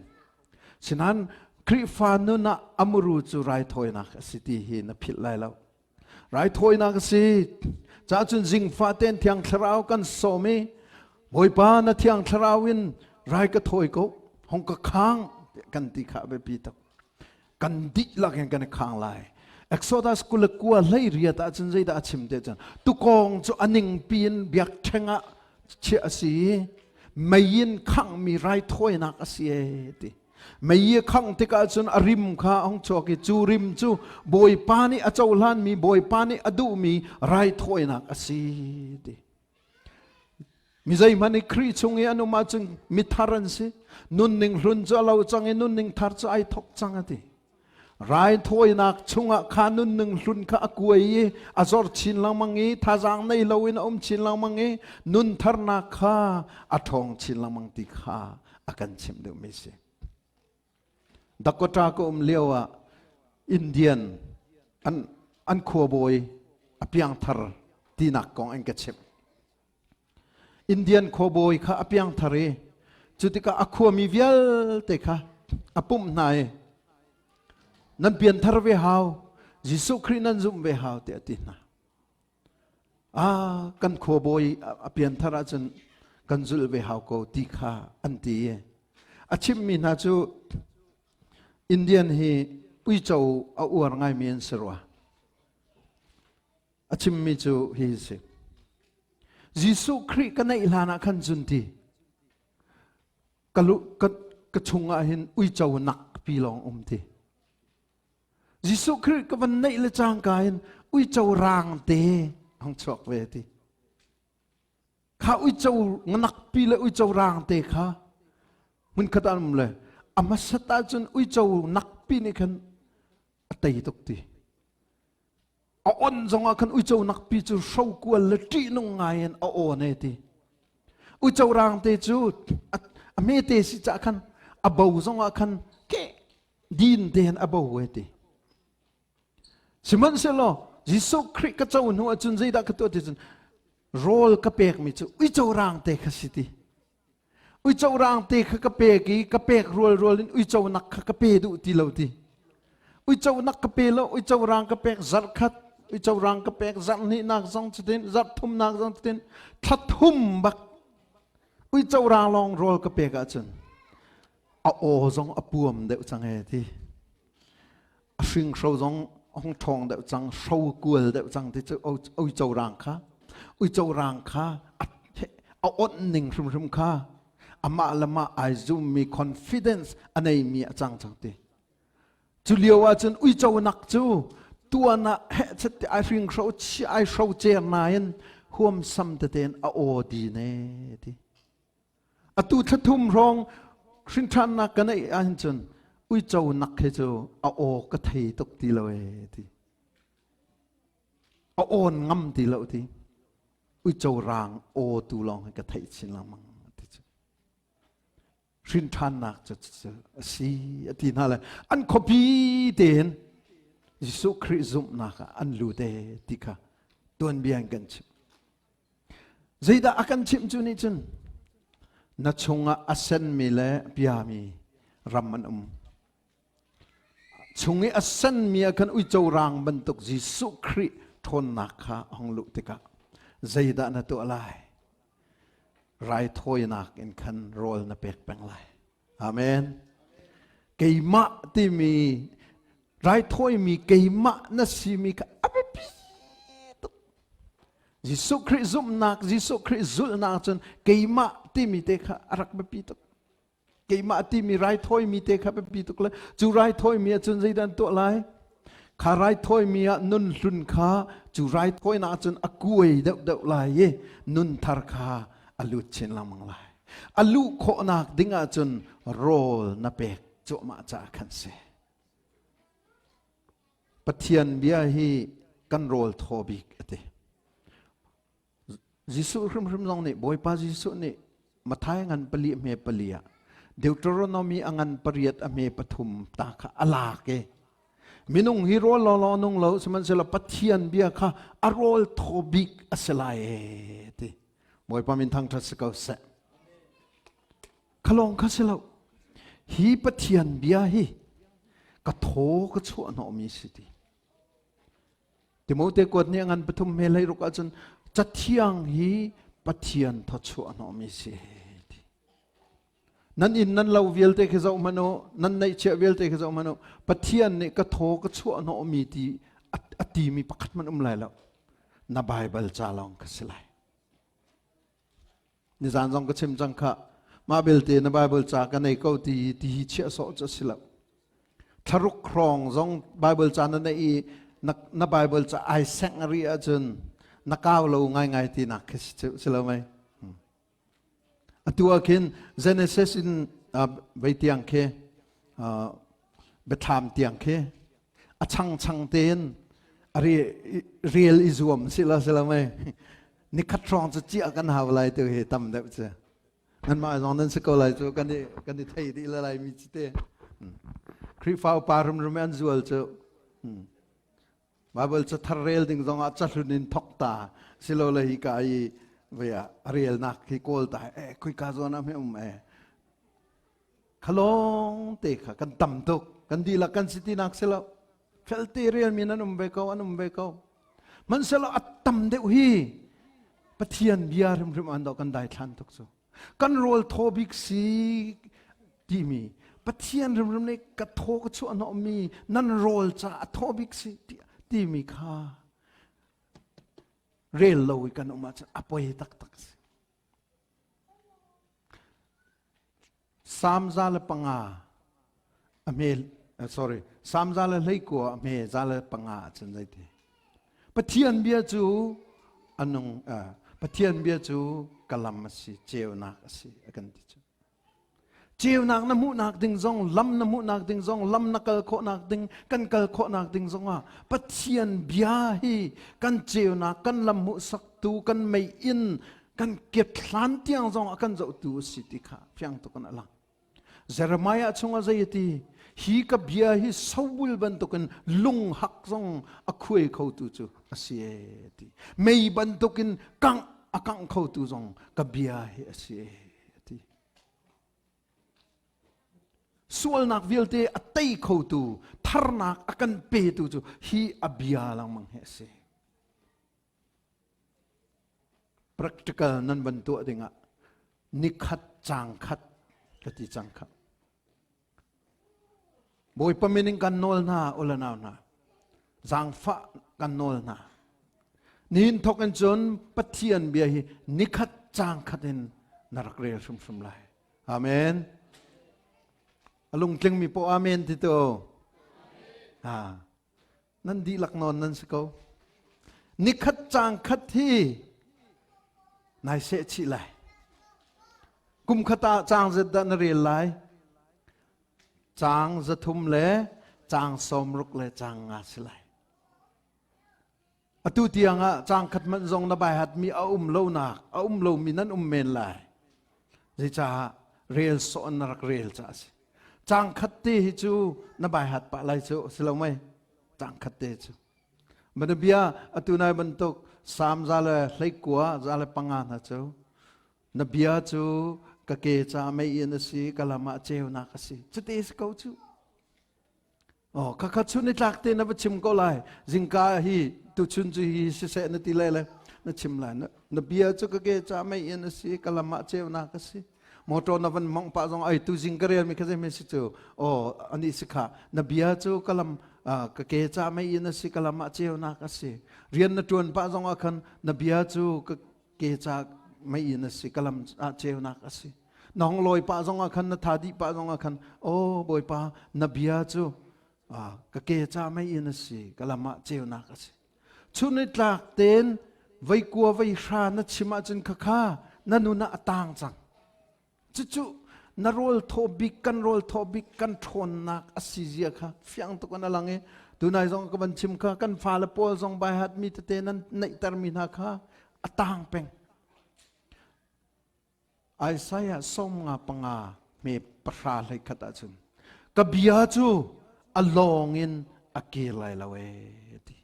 Sinan Khrihfa nun ah amuru cu raithawinak a si ti hi na philh lai lo. Raithawinak a si. Ca cun zingfa ten Thiang Thlarau kan sawm i Bawipa na Thiang Thlarau in rai ka thawi ko, hong ka khang kan ti kha a biapi tuk. Kan dihlak in kan i khang lai. Exodus 29 28 ah cun zeidah a chim te cun tukawng cu a ningpi in biakṭheng ah chiah a si i mei in khanghmi raithawinak a si e ti. Mei i khangh tikah cun a rim kha a hung chuak i cu rim cu Bawipa nih a cohlanmi Bawipa nih a duhmi raithawinak a si ti. Mi zeihmanh i Khrih chung i an um ahcun mithar an si. Nunning hlun cu a lo cang i nunning thar cu ai thawk cang a ti. Raithawinak chungah kha nunning hlun kha a kuai i a zor chin lengmang i thazaang nei loin a um chin lengmang i nun tharnak kha a ṭhawng chin lengmang ti kha a kan chimh duhmi si. Dakota ka um lio ah Indian an khuabawi a piangthar. Tinak kong an ka chimh. Indian khuabawi kha a piangthar i cu tikah a khuami vialte kha a pumh hna i nan pianthar ve hau, Jesuh Khrih nan zumh ve hau tiah a ti hna. Ah, kan khuabawi a pianthar ahcun kan zulh ve hau ko ti kha an ti i a chimmi hna cu Indian hi uico a uar ngaimi an si rua. A chimmi cu hi a si. Jesuh Khrih ka neih hlan ah khan cun ti ka, ka, ka chungah hin uico nak pi lawng um ti. Jesuh Khrih ka van neih le cangka in uico rang te hong chuak ve ti. Kha uico nganak pi le uico rang te kha hmun khat ah um le a hmasat ahcun uico nak pi nih khan a tei tuk ti. A on zongah khan uico nakpi cu hrokual le ṭihnung ngai in a awn e ti. Uico rang te cu a hmete si cah khan a bo zongah khan ke din tein a bo e ti. Sihmanhsehlaw Jesuh Khrih ka co hnu ahcun zeidah ka tuah ti cun rawl ka pekmi cu uico rang te kha si ti. Uico rang te kha ka pek i ka pek rualrual in uico nak kha ka pe duh ti lo ti. Uico nak ka pe lo, uico rang ka pek zarh khat, uico rang ka pek zarh hnihnak zong cutin, zarh thumnak zong cutin, thla thum bak uico rang lawng rawl ka pek ahcun a aw zong a puam deuh cang e ti. A hringhro zong hong ṭhawng deuh cang, hro kual deuh cang ti cu uico rang kha. Uico rang kha a onh ning hrimhrim kha amah le mah ai zummi confidence a neimi a cang cang ti. Cu lio ahcun uico nak cu tuan ah hehchet ti ai hringhro chi ai hro cer nain huamsam tete in a aw din e ti. Atu thla thum hrawng hrinṭhannak ka neih ahhin cun uico nak he cu a aw ka thei tuk ti lo e ti. A awn ngam ti lo ti. Uico rang aw tu lawng hi ka theih chin lengmang ti cu. Hrinṭhannak cu cu a si a ti hna le an khuapi tein Jesuh Khrih zumhnak ah an lut e ti kha tuanbia in kan chim. Zeidah a kan chimh cu nih cun na chungah a senmi le piami ram an um. Chung i a senmi ah khan uico rang bantuk Jesuh Khrih ṭhawnnak kha a hung luh tikah zeidah na tuah lai? Raithawinak in khan rawl na pek peng lai. Amen. Keimah timi raithawimi keimah na simi kha a biapi tuk. Jesuh Khrih zumhnak, Jesuh Khrih zulhnak cun keimah timi te kha a rak biapi tuk. Keimah timi raithawimi te kha biapi tuk le cu raithawimi ahcun zeidah an tuah lai? Kha raithawimi ah nun hlun kha cu raithawinak ahcun a kuai deuhdeuh lai i nun thar kha a lut chin lengmang lai. A luh khawhnak ding ahcun rawl na pek cuahmah caah khan si. Pathian bia hi kan rawl thaw bik a ti. Jesuh hrimhrim zong nih Bawipa Jesuh nih Matthai ngan pali a hme pali ah Deuteronomy a ngan pariat a hme pathum ta kha a lak i minung hi rawl lawlaw nung lo sihmanhsehlaw Pathian bia kha a rawl thaw bik a si lai e ti. Bawipa min thangṭhat si ko seh. Khalawng kha si lo. Hi Pathian bia hi ka thaw ka chuah hnawhmi si ti. Timote kuat nih a ngan pathum he hlei ruk ahcun cathiang hi Pathian thawchuah hnawhmi si ti. Nan inn nan lo vialte khi zoh hmanh u, nan neihchiah vialte khi zoh hmanh u, Pathian nih ka thaw ka chuah hnawhmi ti a timi pakhat hmanh um lai lo. Na Baibal ca lawng kha si lai. Nizan zong ka chim cang kha. Mah belte na Bible ca ka nei ko ti ti hi chiah sawh cu a si lo. Thlaruk hrawng zong Bible ca na neih i na, na Bible ca ai sengh rih ahcun na kau lo ngaingai tinak khi si lo mei. Atu ah khin Genesis in vei tiang khi biathlam tiang khi a changchang tein a rel i zuam si lo si lo mei nikhat hrawng cu ciah kan hau lai tu hi tam deuh cu nanmah zong nan si ko lai cu kan i kan i thei dih le lai mi ci te Khrihfa upa rimrim an zual cu. Bible cathar rel ding zongah cahlun in thok ta silole hi ka i vei ah relnak hi kawl ta e khoi ka zawn ah hme um e khalong te kha kan tam tuk kan dihlak kan si tinak si lo felte rel mi nan um ve ko an um ve ko hmanhsehlaw a tam deuh hi Pathian bia hrimhrim an do kan dai thlan tuk cu kan rawl thaw bik si timi Pathian hrimhrim nih ka thaw ka chuah hnawhmi nan rawl ca a thaw bik si timi kha rel lo i kan um ahcun a poi taktak si. Salm 105 a hme sorry Salm 121 a hme 105 ahcun zeiti Pathian bia cu a nung Pathian bia cu ka lam a si ceunak a si a kan ti cu ceunak na hmuhnak ding zong lam na hmuhnak ding zong lam na kal khawhnak ding kan kal khawhnak ding zongah Pathian bia hi kan ceunak kan lam hmuhsaktu kan mei inn kan kethlan tiang zong a kan zohtu a si ti kha fiang tuk in a lang. Jeremiah chungah zei a ti? Hi ka bia hi sobul bantukin lunghak zong a khuai khotu cu a si e ti. Mei bantukin kangh a kangh khotu zong ka bia hi a si e ti. Sualnak vialte a tei khotu, tharnak a kan petu cu hi a bia lengmang hi a si. Practical nan van tuah dingah nikhat caang khat ka ti cang kha. Bawipa min in kan nawl hna ula nau hna. Zaangfah kan nawl hna. Nihin thok in cun Pathian bia hi nikhat caang khat in na rak rel hrimhrim lai. Amen. A lungtling mi poh amen ti tu. Ha. Nan dihlak nawn nan si ko. Nikhat caang khat hi nai seh chih lai. Kum khat ah caang zet dah na rel lai? Caang 300 le caang 60 le caang 5 si lai. Atu tiang ah caang khat hmanh zong na baihat mi a um lonak, a um lomi nan um men lai. Zeicah rel sawh na rak rel ca a si. Caang khat te hi cu na baihat pah lai cu si lo mei? Caang khat te cu. Banabia atu nai bantuk Salm 119, 105 hna cu na bia cu ka ke ca mei in a si, ka lam ah ceunak a si. Cuti si ko cu. Oh, khakha chun i tlak te na va chim ko lai. Zingka hi tuchun cu hi siseh na ti lai le na chim lai. Na, na bia cu ka ke ca mei in a si, ka lam ah ceunak a si. Motor na van mong pah zong ai tu zing ka rel mi kha zei si cu. Oh, ani si kha. Na bia cu ka lam ka ke ca mei in a si, ka lam ah ceunak a si. Rian na tuan pah zong ah khan na bia cu ka ke ca mei in a si, ka lam ah ceunak a si. Na hong lawi pah zongah khan na tha dih pah zongah khan aw bawipa na bia cu ka ke ca mei in a si ka lam ah ceunak a si chun i tlak ten vei kua vei hra na chim ahcun khakha na nun ah a tang cang cucu na rawl thaw bik kan rawl thaw bik kan ṭhawnnak a si zia kha fiang tuk in a lang i tunai zong ka van chim kha kan fale pawl zong bai hat mi tete nan neihter mi hna kha a tang peng Isaiah 55 hme pahra hlei khat ahcun ka bia cu a lawng in a kir lai lo ee ti.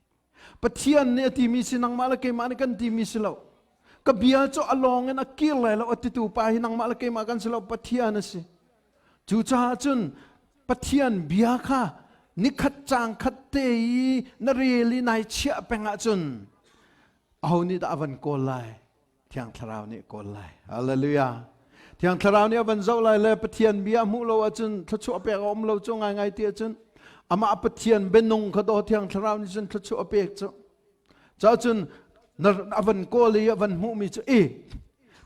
Pathian nih a timi si nangmah le keimah nih kan timi si lo. Ka bia cu a lawng in a kir lai lo a titu pa hi nangmah le keimah kan si lo Pathian a si. Cucaah cun Pathian bia kha nikhat caang khat te i na rel i nai chiah peng ahcun aho nih dah a van kawl lai? Thiang Thlarau nih kawl lai. Hallelujah. Thiang Thlarau nih a van zoh lai le Pathian bia a hmuh lo ahcun thluachuah pek a um lo cu ngaingai ti ahcun amah Pathian bianung kha daw Thiang Thlarau nih cun thluachuah a pek cu. Cacun a van kawl i a van hmuhmi cu e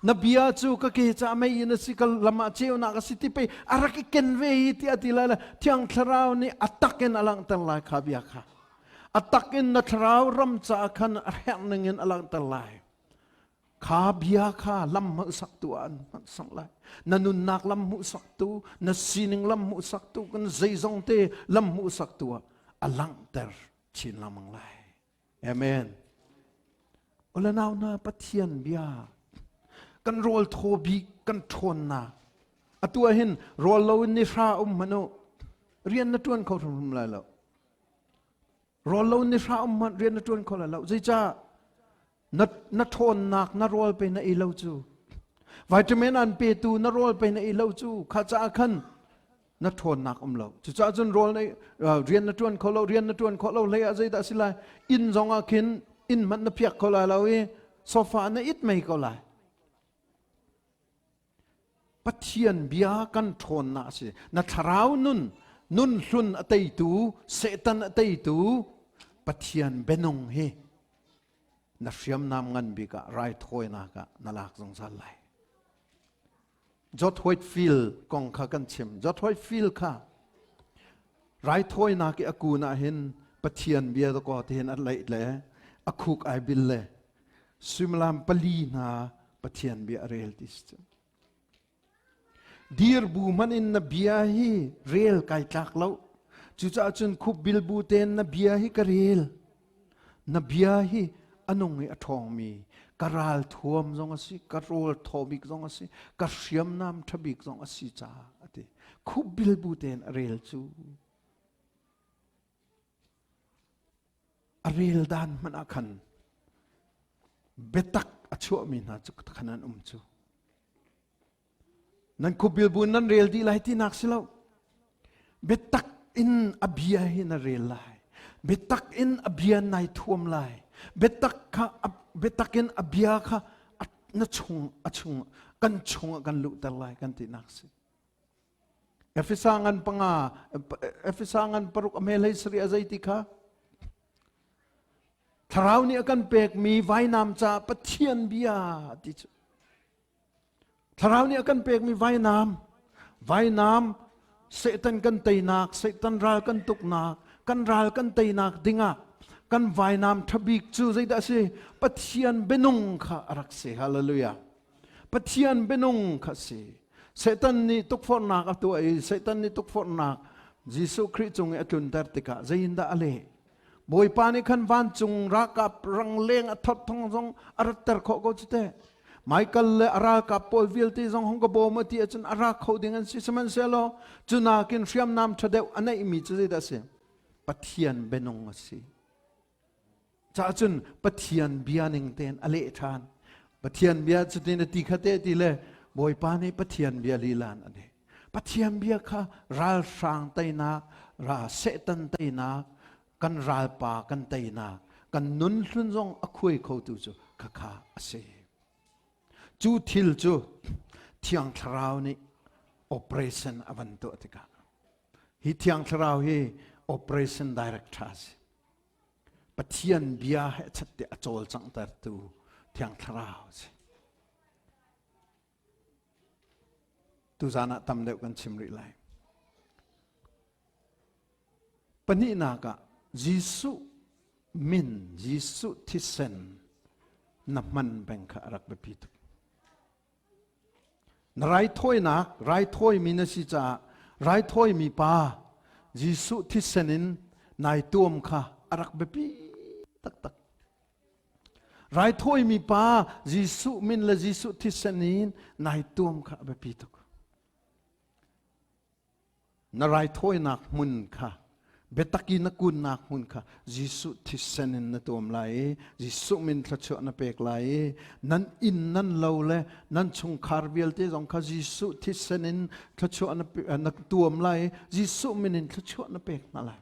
na bia cu ka ke ca mei in a si ka lam ah ceunak a si ti pei a rak i ken ve hi tiah ti lai le Thiang Thlarau nih a tak in a langhter lai kha bia kha a tak in na thlarau ram caah khan a herh ning in a langhter lai Kha bia kha lam hmuhsaktu ah an hmanhsak lai. Na nunnak lam hmuhsaktu, na sining lam hmuhsaktu, kan zeizong te lam hmuhsaktu ah a langhter chin lengmang lai. Amen. Ule nau hna Pathian bia kan rawl thaw bik kan ṭhawnnak atu ah hin rawl lo in ni hra um hmanh u rian na ṭuan kho hrimhrim lai lo. Rawl lo ni hra um hmanh rian na ṭuan kho lai lo. Zeicah? Na, na ṭhawnnak na rawl pe na ei lo cu. Vitamin an petu na rawl pe na ei lo cu. Kha caah khan na ṭhawnnak um lo. Cucaah cun rawl na, rian na ṭuan kho lo, rian na ṭuan khawh lo hlei ah zeidah si lai? Inn zong ah khin inn hmanh na phiak kho lai lo i sofa na it mei ko lai. Pathian bia kan ṭhawnnak a si. Na thlarau nun, nun hlun a teitu, Satan a teitu Pathian bianung hi na hriamnam ngan bik ah raithawinak ah na lak zungzal lai. George Whitefield kong kha kan chim. George Whitefield kha raithawinak i a kun ah hin Pathian bia dakaw tihin a leih le a khuk ai bil le suimilam pali hna Pathian bia a rel ti si. Dir bu hmanh in na bia hi rel kai tlak lo. Cucaah cun khup bil bu tein na bia hi ka rel. Na bia hi a nung i a ṭhawngmi ka ral thuam zong a si, ka rawl thaw bik zong a si, ka hriamnam ṭha bik zong a si caah a ti. Khup bil bu tein a rel cu. A rel dan hmanh ah khan biatak a chuahmi hna cu khan an um cu. Nan khuabil bu nan rel dih lai tinak si lo. Biatak in a bia hi na rel lai. Biatak in a bia nai thuam lai. Biatak kha biatak in a bia kha na chung a chung kan chung ah kan luhter lai kan tinak si. Efesa ngan panga Efesa ngan paruk a hmel hei sari a zei ti kha Thlarau nih a kan pekmi vainam ca Pathian bia ti cu Thlarau nih a kan pekmi vainam, vainam Satan kan teinak, Satan ral kan tuknak, kan ral kan teinak dingah kan vainam ṭhabik cu zeidah a si? Pathian bianung kha a rak si. Hallelujah. Pathian bianung kha si. Satan nih tukforhnak a tuah i Satan nih tukforhnak Jesuh Khrih cung i a tlunter tikah zeiindah a leh? Bawipa nih khan vancung ralkap rangleng a thot thong zong a ratter khawh ko cu teh. Michael le a ralkap pawl vialte zong hong ka bawm a ti ahcun a ra kho ding an si. Sihmanhsehlaw cu nakin hriamnam ṭha deuh a neihmi cu zeidah a si? Pathian bianung a si. Caah cun Pathian bia ning tein a leh ṭhan. Pathian bia cutin a ti kha te ti le Bawipa nih Pathian bia lilan a leh. Pathian bia kha ralhrang teinak, ra Satan teinak, kan ralpa kan teinak, kan nun hlun zong a khuai khotu cu khakha a si. Cu thil cu Thiang Thlarau nih operation a van tuah tikah hi Thiang Thlarau hi operation director a si. Pathian bia he chatte a cawlcanghtertu Thiang Thlarau a si. Tuzan ah tam deuh kan chim rih lai. Pahnihnak ah Jesuh min, Jesuh thisen na hman peng kha a rak biapi tuk. Na raithawinak, raithawimi na si caah raithawimi pa Jesuh thisen in nai tuam kha a rak biapi taktak. Raithawimi pa Jesuh min le Jesuh thisen in nai tuam kha a biapi tuk. Na raithawinak hmun kha biatak i na kunnak hmun kha Jesuh thisen in na tuam lai i Jesuh min thluachuah na pek lai i nan inn nan lo le nan chungkhar vialte zong kha Jesuh thisen in thluachuah na, na tuam lai i Jesuh min in thluachuah na pek hna lai.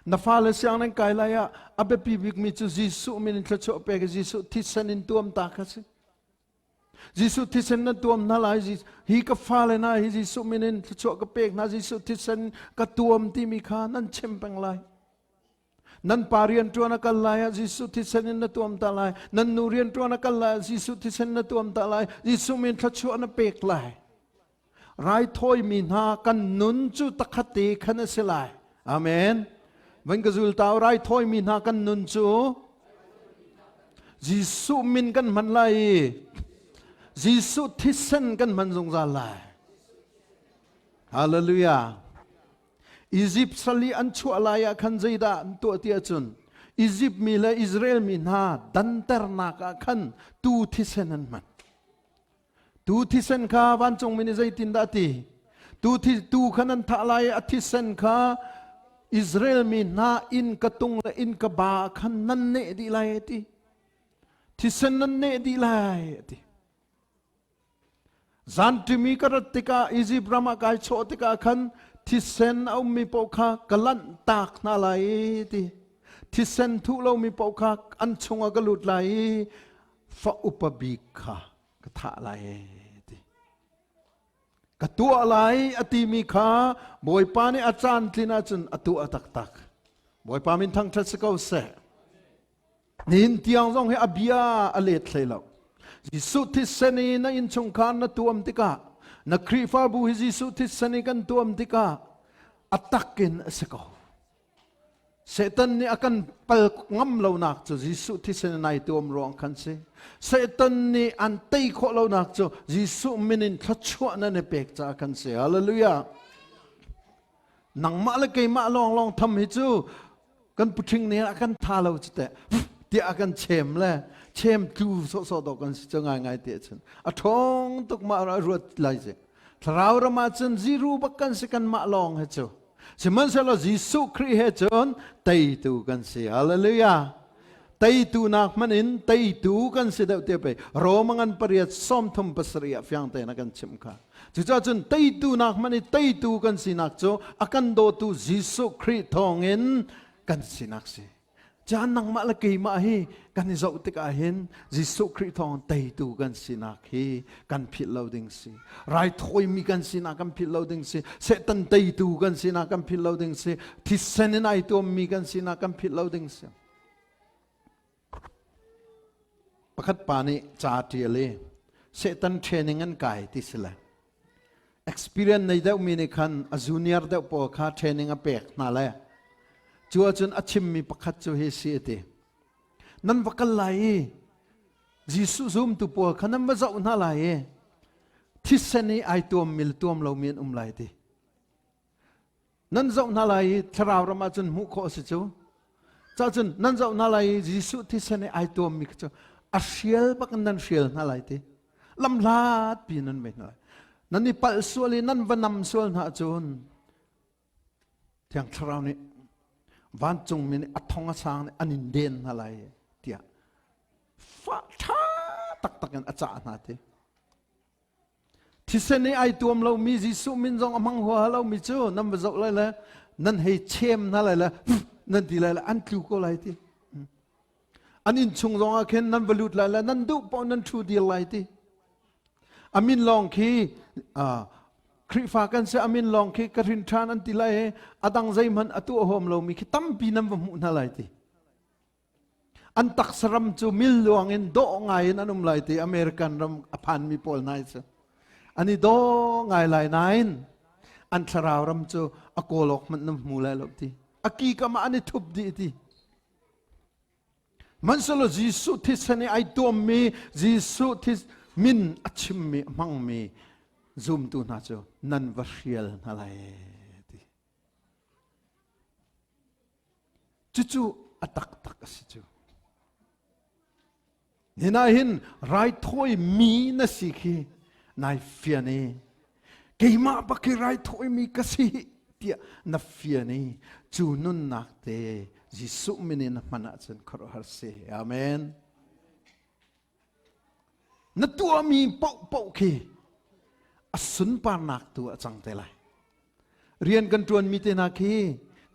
Na fale siang nan kai lai ah a biapi bikmi cu Jesuh min in thluachuah pek i Jesuh thisen in tuam ta kha si. Jesuh thisen na tuam hna lai hi ka fale hna hi Jesuh min in thluachuah ka pek hna Jesuh thisen ka tuam timi kha nan chim peng lai. Nan pa rian ṭuan a kal lai ah Jesuh thisen in na tuam ta lai. Nan nu rian ṭuan a kal lai ah Jesuh thisen na tuam ta lai. Jesuh min thluachuah na pek lai. Raithawimi hna kan nun cu takhatte khan a si lai. Amen. Van ka zul tau raithawimi hna kan nun cu Jesuh min kan hman lai i Jesuh thisen kan hman zungzal lai. Hallelujah. Egypt sal i an chuah lai ah khan zeidah an tuah ti ahcun Egypt mi le Israel mi hna danternak ah khan tu thisen an hman. Tu thisen kha vancungmi nih zeitindah a ti? Tu, thi, tu kha nan thah lai i a thisen kha Israel mi hna inn ka tung le inn ka ba khan nan neh dih lai a ti. Thisen nan neh dih lai a ti. Zan ṭimi ka rat tikah Izipt ram ah kai chawh tikah khan thisen a ummi paoh kha ka lanh tak hna lai i ti. Thisen thuh lomi paoh kha an chungah ka lut lai i fa upa bik kha ka thah lai ti. Ka tuah lai a timi kha Bawipa nih a caan tlin ahcun a tuah taktak. Bawipa min thangṭhat si ko seh. Nihin tiang zong hi a bia a let hlei lo. Jesuh thisen i na innchungkhar na tuam tikah, na Khrihfabu hi Jesuh thisen i kan tuam tikah a tak in a si ko. Satan nih a kan pal ngam lonak cu Jesuh thisen in ai tuam ruang khan si. Satan nih an tei khawh lonak cu Jesuh min in thluachuah nan i pek caah khan si. Hallelujah. Nangmah le keimah lawnglawng tham hi cu kan puṭhing nih a kan tha lo cu teh tiah a kan chem le chem tlu sawhsawh dawh kan si cu ngaingai ti ahcun a ṭhawng tuk mah a ruat lai si. Thlarau ram ah cun ziru bak kan si kanmah lawng hi cu. Sihmanhsehlaw Jesuh Khrih he cun teitu kan si. Hallelujah. Teitu nak hmanh in teitu kan si deuh te pei Roma ngan pariat 37 ah fiang tein a kan chimh kha. Cucaah cun teitu nak hmanh i teitu kan sinak cu a kan dawtu Jesuh Khrih thawngin kan sinak si. Caan nangmah le keimah hi kan i zoh tikah hin Jesuh Khrih thawng teitu kan sinak hi kan philh lo ding si. Raithawimi kan sinak kan philh lo ding si. Satan teitu kan sinak kan philh lo ding si. Thisen in ai tuammi kan sinak kan philh lo ding si. Pakhat pa nih ca ṭial i Satan training an kai ti si le experience nei deuhmi nih khan a junior deuh pawl kha training a pek hna le cu ahcun a chimmi pakhat cu hi si a ti nan va kal lai i Jesuh zumtu pawl kha nan va zoh hna lai i thisen i ai tuammi le tuam lomi an um lai ti Nan zoh hna lai i thlarau ram ah cun hmuh khawh a si cu. Cahcun nan zoh hna lai i Jesuh thisen i ai tuammi kha cu a hrial bak in nan hrial hna lai ti. Lamhlat pi nan vei hna lai. Nan i palh sual i nan va nam sual hna cun Thiang Thlarau nih vancungmi nih a thong a sang nih an in den hna lai tiah fa ṭha taktak in a cah hna ti. Thisen i ai tuam lomi Jesuh min zong a hmang huaha lomi cu nan va zoh lai le nan hei chem hna lai le nan ti lai le an tlu ko lai ti. An inn chung zong ah khin nan va lut lai le nan duh paoh nan ṭhu dir lai ti. A min lawng khi Khrihfa kan si a min lawng khi ka hrin ṭhan an ti lai i a dang zeihmanh a tuah huam lomi khi tampi nan va hmuh hna lai ti. An taksa ram cu mil luang in dawh ngai in an um lai ti American ram a phanmi pawl hna cu. An i daw ngai lai nain an thlarau ram cu a kawl awk hmanh nan hmu lai lo ti. A ki kam ah an i thup dih ti. Hmanhsehlaw Jesuh thisen i ai tuammi Jesuh this min a chimmi a hmangmi zumtu hna cu nan va hrial hna lai ti. Cucu a taktak a si cu. Nihin ah hin raithawi mi na si khi nai fian i keimah bak hi raithawi mi ka si tiah na fian i cu nunnak te Jesuh min in na hman ahcun khuaruahhar si. Amen. Na tuahmi paohpaoh khi a sunparnak tu a cang te lai. Rian kan ṭuanmi te hna khi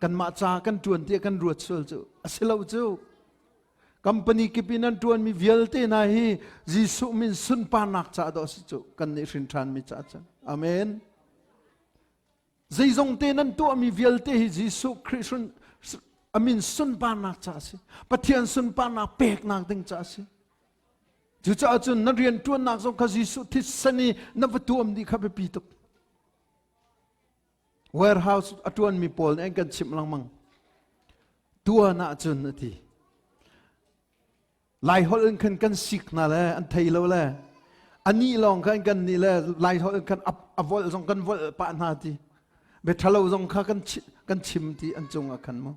kanmah ca kan ṭuan tiah kan ruat sual cu a si lo cu. Company kip in an ṭuanmi vialte hna hi Jesuh min sunparnak ca dawh a si cu kan nih hrin ṭhanmi caah cun. Amen. Zeizong te nan tuahmi vialte hi Jesuh Khrih sun a min sunparnak ca a si. Pathian sunparnak peknak ding ca a si. Cucaah cun na rian ṭuannak zong kha Jesuh thisen i na va tuam dih kha biapi tuk. Warehouse a ṭuanmi pawl nih an kan chimh lengmang. Tuan ahcun a ti. Laiholh in khan kan sik hna le an thei lo le anih lawng khan kan nih le Laiholh in khan a volh zong kan volh pah hna ti. Bia ṭhalo zong kha kan chim ti an cung ah khan mu.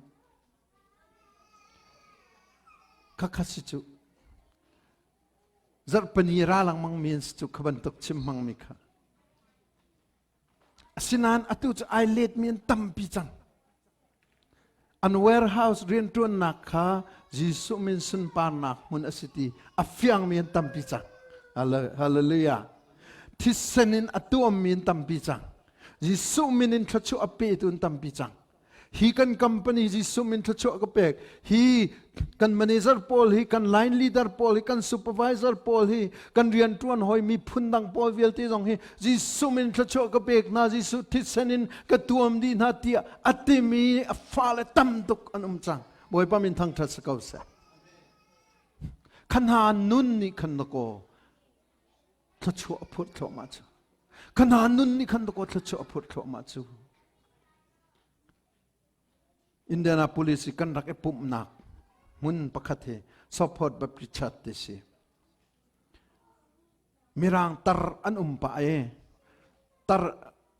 Khakha si cu. Zarhpini ra lengmang mi an si cu kha bantuk chim hmangmi kha. Asinain atu cu ai letmi an tampi cang. An warehouse rianṭuannak kha Jesuh min sunparnak hmun a si ti a fiangmi an tampi cang. Hallelujah. Thisen in a tuammi an tampi cang. Jesuh min in thluachuah a petu an tampi cang. Hi kan company Jesuh min thluachuah ka pek. Hi kan manager pawl hi, kan line leader pawl hi, kan supervisor pawl hi, kan rianṭuan hoi mi phundang pawl vialte zong hi Jesuh min thluachuah ka pek hna, Jesuh thisen in ka tuam dih hna tiah a timi a fale tam tuk an um cang. Bawipa min thangṭhat si ko seh. Kha hna nun nih khan na kaw thluachuah a phurh thluahmah cu. Kha hna nun nih khan na kaw thluachuah a phurh thluahmah cu. Indianapolis i kan rak i pumhnak hmun pakhat hi Southport Baptist Church ti si. Mirang tar an um pah i tar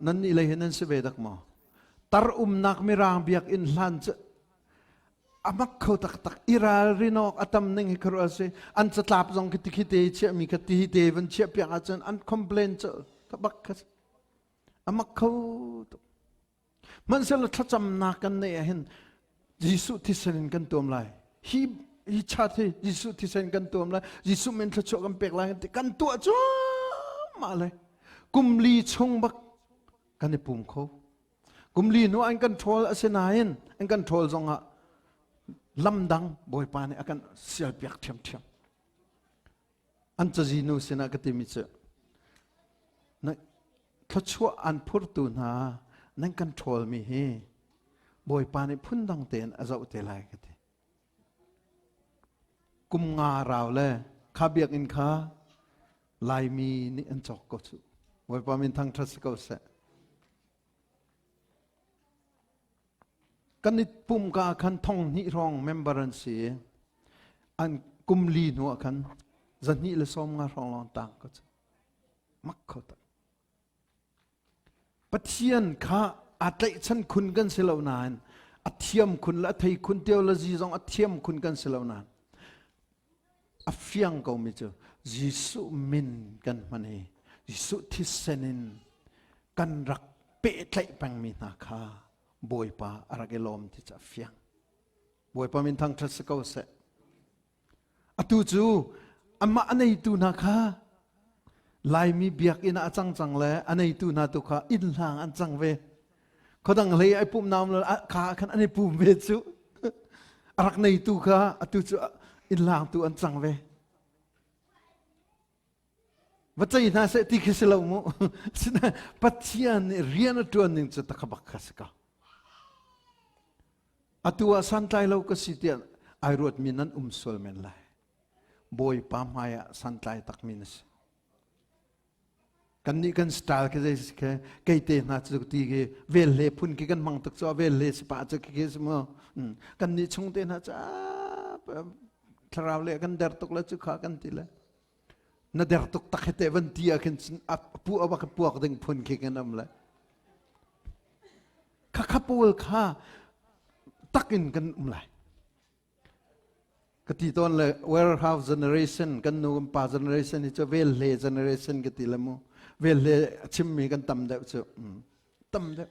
nan nih lei hi nan si ve dak maw? Tar umnak mirang biakinn hlan cu a mak kho taktak i ralrin awk a tam ning hi khuaruah si an catlap zong khi tikhi te chiahmi kha ti te van chiah piak ahcun an complain cu ka bak kha a mak kho tuk Hmanhsehlaw thlacamnak kan neih ah hin Jesuh thisen in kan tuam lai. Hi hi chat hi Jesuh thisen kan tuam lai. Jesuh min thluachuah kan pek lai ti kan tuah cuahmah le kum li chung bak kan i pum kho. Kum li hnu an kan ṭhawl asinain an kan ṭhawl zongah lamdang Bawipa nih a kan sialpiak ṭhiamṭhiam. An cazi nu sinah ka timi cu na thluachuah an phurtu hna nan kan ṭhawlmi hi Bawipa nih phundang tein a zoh te lai ka ti. Kum nga rau le kha biakinn kha Laimi nih an cawk ko cu. Bawipa min thangṭhat si ko seh. Kan i pumka khan thong hnih hrawng member an si i an kum li hnu ah khan 250 hrawng lawng tang ko cu. Mak kho tak. Pathian kha aa tlaihchan khun kan si lo nain a thiam khun le a thei khun theology zong a thiam khun kan si lo nain a fiang komi cu Jesuh min kan hman i Jesuh thisen in kan rak pehtlaih pengmi hna kha Bawipa a rak i lawm ti cu a fiang. Bawipa min thangṭhat si ko seh. Atu cu amah a neitu hna kha Laimi biakinn ah a cang cang le a neitu hna tu kha inn hlang an cang ve. Khuadang hlei ai pum naum lo kha khan an i pum ve cu. A rak neitu kha atu cu inn hlang tu an cang ve. Va cei hna seh ti khi si lo mu. Sinain Pathian nih rian a ṭuan ning cu takhabak kha si ko. Atu ah santlai lo ka si tiah ai ruatmi nan um sual men lai. Bawipa hmai ah santlai takmi na si. Kannih kan style khi zei si khe kei te hna cu ti khi vel hle phun khi kan hmang tuk cu vel hle si pa cu khi si mu. Kannih chung te hna cu thlarau le kan der tuk le cu kha kan ti le na der tuk tak he te van ti ah khin a pu a bak puak ding phun khi kan am le kha kha pawl kha takin kan um lai ka ti tawn le warehouse generation kan nu kan pa generation hi cu vel hle generation ka ti le mu vel hle a chimmi kan tam deuh cu tam deuh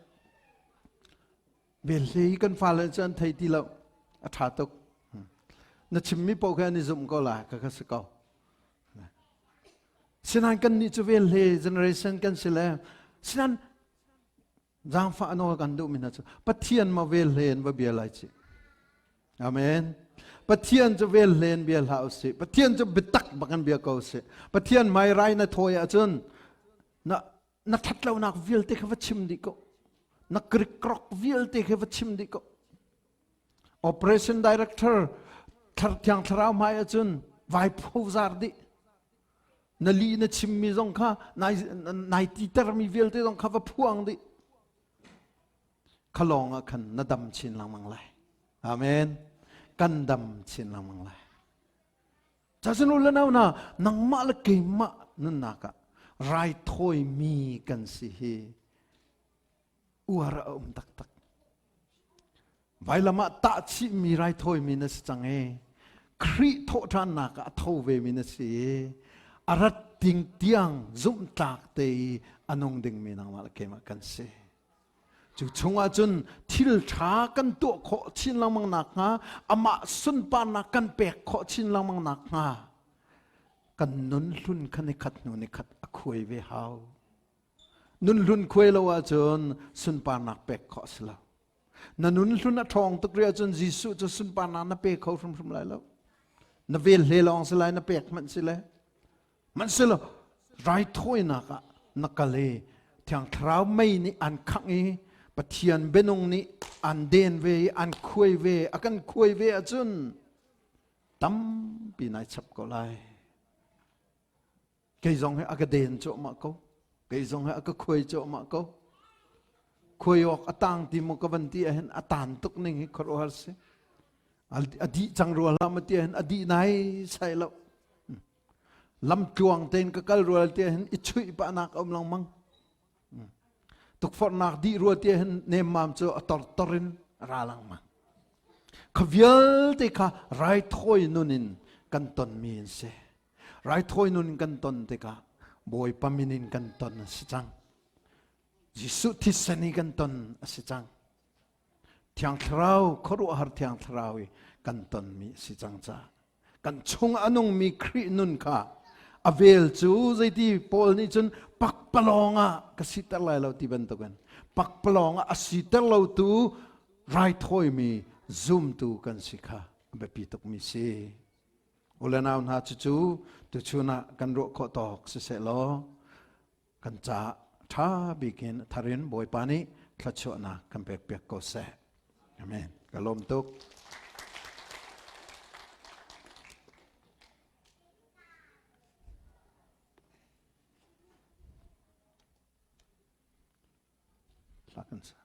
vel hle hi kan fale cu an thei ti lo a ṭha tuk na chimmi paoh khi an i zumh ko la ka kha si ko sinain kan nih cu vel hle generation kan si le sinain Zaangfah nawl kan duhmi hna cu Pathian ma vel hlen va bia lai ci. Amen. Pathian cu vel hlen bia hlah usih. Pathian cu biatak bak in bia ko usih. Pathian mai rai na thawi ahcun na na thatlonak vialte kha va chim dih ko. Na krikrok vialte kha va chim dih ko. Operation Director Thiang Thlarau hmai ahcun vai phozar dih. Na li na chimmi zong kha nai nai titermi vialte zong kha va phuang dih. Kha lawng ah khan na dam chin lengmang lai. Amen. Kan dam chin lengmang lai. Cacun u le nau hna, nangmah le keimah nunnak ah raithawimi kan si hi uar a um taktak. Vailam ah tahchihmi raithawimi na si cang i Khrih thawhṭhannak ah a tho vemi na si i a rat ding tiang zumhtlak te i a nung dingmi nangmah le keimah kan si. Cu chungah cun thil ṭha kan tuah khawh chin lengmang nakhnga, amah sunparnak kan pek khawh chin lengmang nakhnga, kan nun hlun kha nikhat hnu nikhat a khuai ve hau. Nun hlun khuai lo ahcun sunparnak pek khawh a si lo. Na nun hlun a ṭhawng tuk rih ahcun Jesuh cu sunparnak na pe kho hrimhrim lai lo. Na vel hle lawng si lai, na pek hmanh si le. Hmanhsehlaw raithawinak ah na kal i Thiang Thlarau mei nih an khangh i Pathian bianung nih an den ve i an khuai ve, a kan khuai ve ahcun tampi nai chap ko lai. Kei zong hi a ka den cuahmah ko. Kei zong hi a ka khuai cuahmah ko. Khuai awk a tang ti maw ka van ti ahhin a tan tuk ning hi khuaruahhar si. A dih cang rua hlah ma ti ahhin a dih nai sai lo. Lamtluang tein ka kal rual ti ahhin i chuih pahnak a um lengmang. Tukforhnak dih rua ti ahhin nemmam cu a tortor in a ra lengmang. Kha vialte kha raithawi nun in kan tonmi an si. Raithawi nun in kan ton tikah Bawipa min in kan ton a si cang. Jesuh thisen i kan ton a si cang. Thiang Thlarau, khuaruahhar Thiang Thlarau i kan tonmi a si cang caah kan chung a nungmi Khrih nun kha a vel cu zeiti Paul nih cun pakpalawng ah ka siter lai lo ti bantukin pakpalawng ah a siter lotu raithawimi zumtu kan si kha a biapi tukmi si. U le nau hna cucu tuchun ah kan ruah khawh tawk siseh law kan caah ṭha bikin tharin Bawipa nih thluachuahnak kan pekpiak ko seh. Amen. Ka lawm tuk. Hla kan sa.